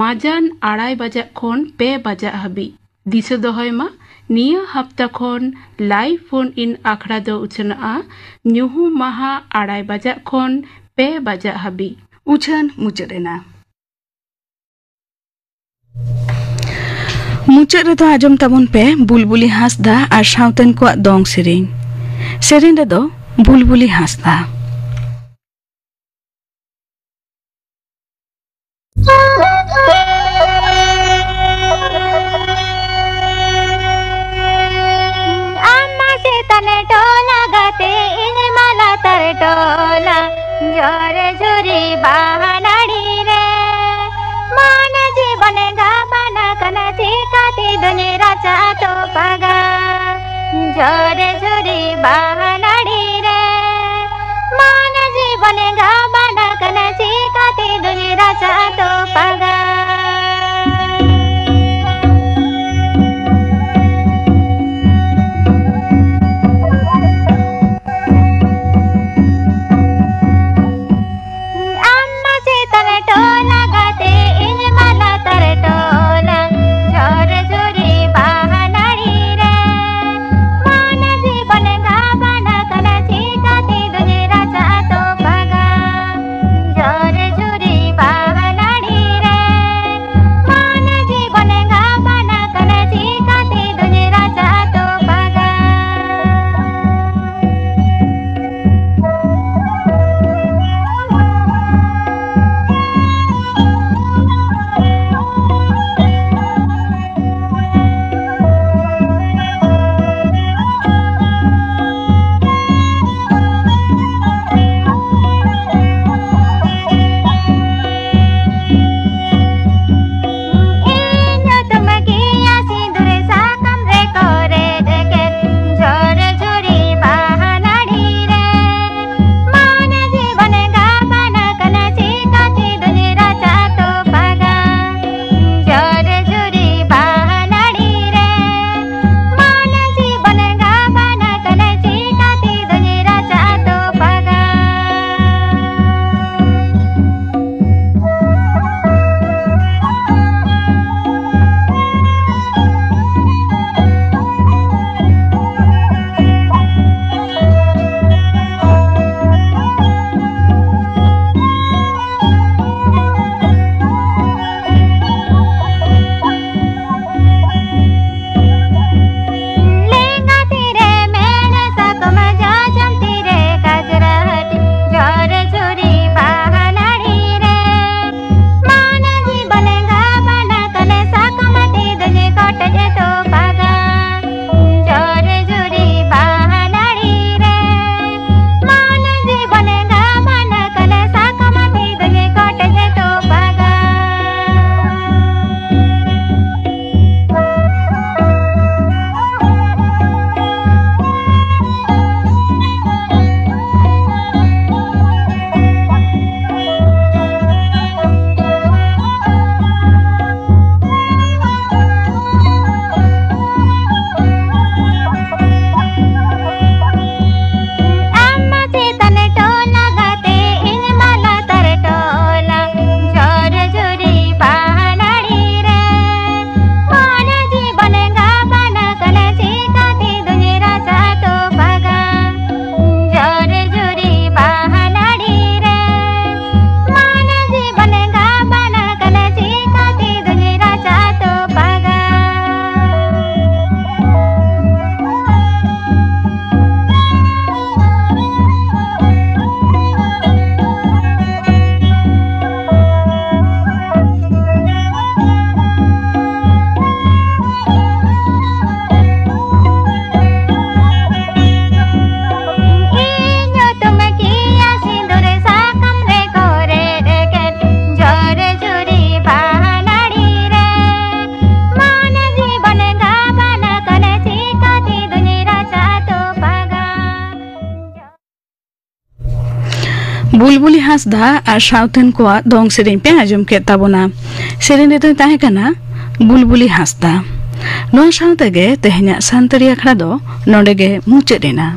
ᱢᱟᱡᱟᱱ ᱟᱲᱟᱭ ᱵᱟᱡᱟᱜ ᱠᱷᱚᱱ ᱯᱮ ᱵᱟᱡᱟᱜ ᱦᱟᱹᱵᱤᱡ᱾ ᱫᱤᱥᱟᱹ ᱫᱚᱦᱚᱭ ᱢᱟ, ᱱᱤᱭᱟᱹ ᱦᱟᱯᱛᱟ ᱠᱷᱚᱱ ᱞᱟᱭᱤᱵᱷ ᱯᱷᱳᱱ ᱤᱱ ᱟᱠᱷᱲᱟ ᱫᱚ ᱩᱪᱷᱟᱹᱱᱚᱜᱼᱟ ᱧᱩᱦᱩᱢ ᱢᱟᱦᱟ ᱟᱲᱟᱭ ᱵᱟᱡᱟᱜ ᱠᱷᱚᱱ ᱯᱮ ᱵᱟᱡᱟᱜ ᱦᱟᱹᱵᱤᱡ᱾ ᱩᱪᱷᱟᱹᱱ ᱢᱩᱪᱟᱹᱫ ᱮᱱᱟ᱾ ᱢᱩᱪᱟᱹᱫ ᱨᱮᱫᱚ ᱟᱸᱡᱚᱢ ᱛᱟᱵᱚᱱ ᱯᱮ ᱵᱩᱞᱵᱩᱞᱤ ᱦᱟᱸᱥᱫᱟ ᱟᱨ ᱥᱟᱶᱛᱮᱱ ᱠᱚᱣᱟᱜ ᱫᱚᱝ ᱥᱮᱨᱮᱧ᱾ ᱥᱮᱨᱮᱧ ᱨᱮᱫᱚ ᱵᱩᱞᱵᱩᱞᱤ ᱦᱟᱸᱥᱫᱟ᱾ ᱟᱢ ᱢᱟ ᱪᱮᱛᱟᱱ ᱴᱚᱞᱟ ᱜᱟᱛᱮ, ᱤᱧ ᱢᱟ ᱞᱟᱛᱟᱨ ᱴᱚᱞᱟ᱾ ᱡᱷᱚᱨ ᱡᱷᱩᱨᱤ ᱵᱟᱦᱟ ᱱᱟᱹᱲᱤ ᱨᱮ ᱢᱚᱱ ᱡᱤᱵᱚᱱ ᱜᱟᱵᱟᱱ ᱟᱠᱟᱱᱟ, ᱪᱤᱠᱟᱹᱛᱮ ᱫᱩᱧ ᱨᱟᱪᱟ ᱛᱚᱯᱟᱜᱟ᱾ ᱡᱷᱚᱨ ᱡᱷᱩᱨᱤ ᱵᱟᱦᱟ ᱱᱟᱹᱲᱤ ᱨᱮ ᱢᱚᱱ ᱡᱤᱵᱚᱱ ᱜᱟᱵᱟᱱ ᱟᱠᱟᱱᱟ, ᱪᱤᱠᱟᱹᱛᱮ ᱫᱩᱧ ᱨᱟᱪᱟ ᱛᱚᱯᱟᱜᱟ᱾ ᱟᱢ ᱢᱟ ᱪᱮᱛᱟᱱ ᱴᱚᱞᱟ ᱜᱟᱛᱮ, ᱤᱧ ᱢᱟ ᱞᱟᱛᱟᱨ ᱴᱚᱞᱟ᱾ ᱡᱷᱚᱨ ᱡᱷᱩᱨᱤ ᱵᱟᱦᱟ ᱱᱟᱹᱲᱤ ᱨᱮ ᱢᱚᱱ ᱡᱤᱵᱚᱱ ᱜᱟᱵᱟᱱ ᱵᱩᱞᱵᱩᱞᱤ ᱦᱟᱸᱥᱫᱟ ᱟᱨ ᱥᱟᱶᱛᱮᱱ ᱠᱚᱣᱟᱜ ᱫᱚᱝ ᱥᱮᱨᱮᱧ ᱯᱮ ᱟᱸᱡᱚᱢ ᱠᱮᱫ ᱛᱟᱵᱚᱱᱟ᱾ ᱥᱮᱨᱮᱧ ᱨᱮᱫᱚᱭ ᱛᱟᱦᱮᱸ ᱠᱟᱱᱟ ᱵᱩᱞᱵᱩᱞᱤ ᱦᱟᱸᱥᱫᱟ᱾ ᱱᱚᱣᱟ ᱥᱟᱶ ᱛᱮᱜᱮ ᱛᱮᱦᱮᱧᱟᱜ ᱥᱟᱱᱛᱟᱲᱤ ᱟᱠᱷᱲᱟ ᱫᱚ ᱱᱚᱰᱮ ᱜᱮ ᱢᱩᱪᱟᱹᱫ ᱮᱱᱟ᱾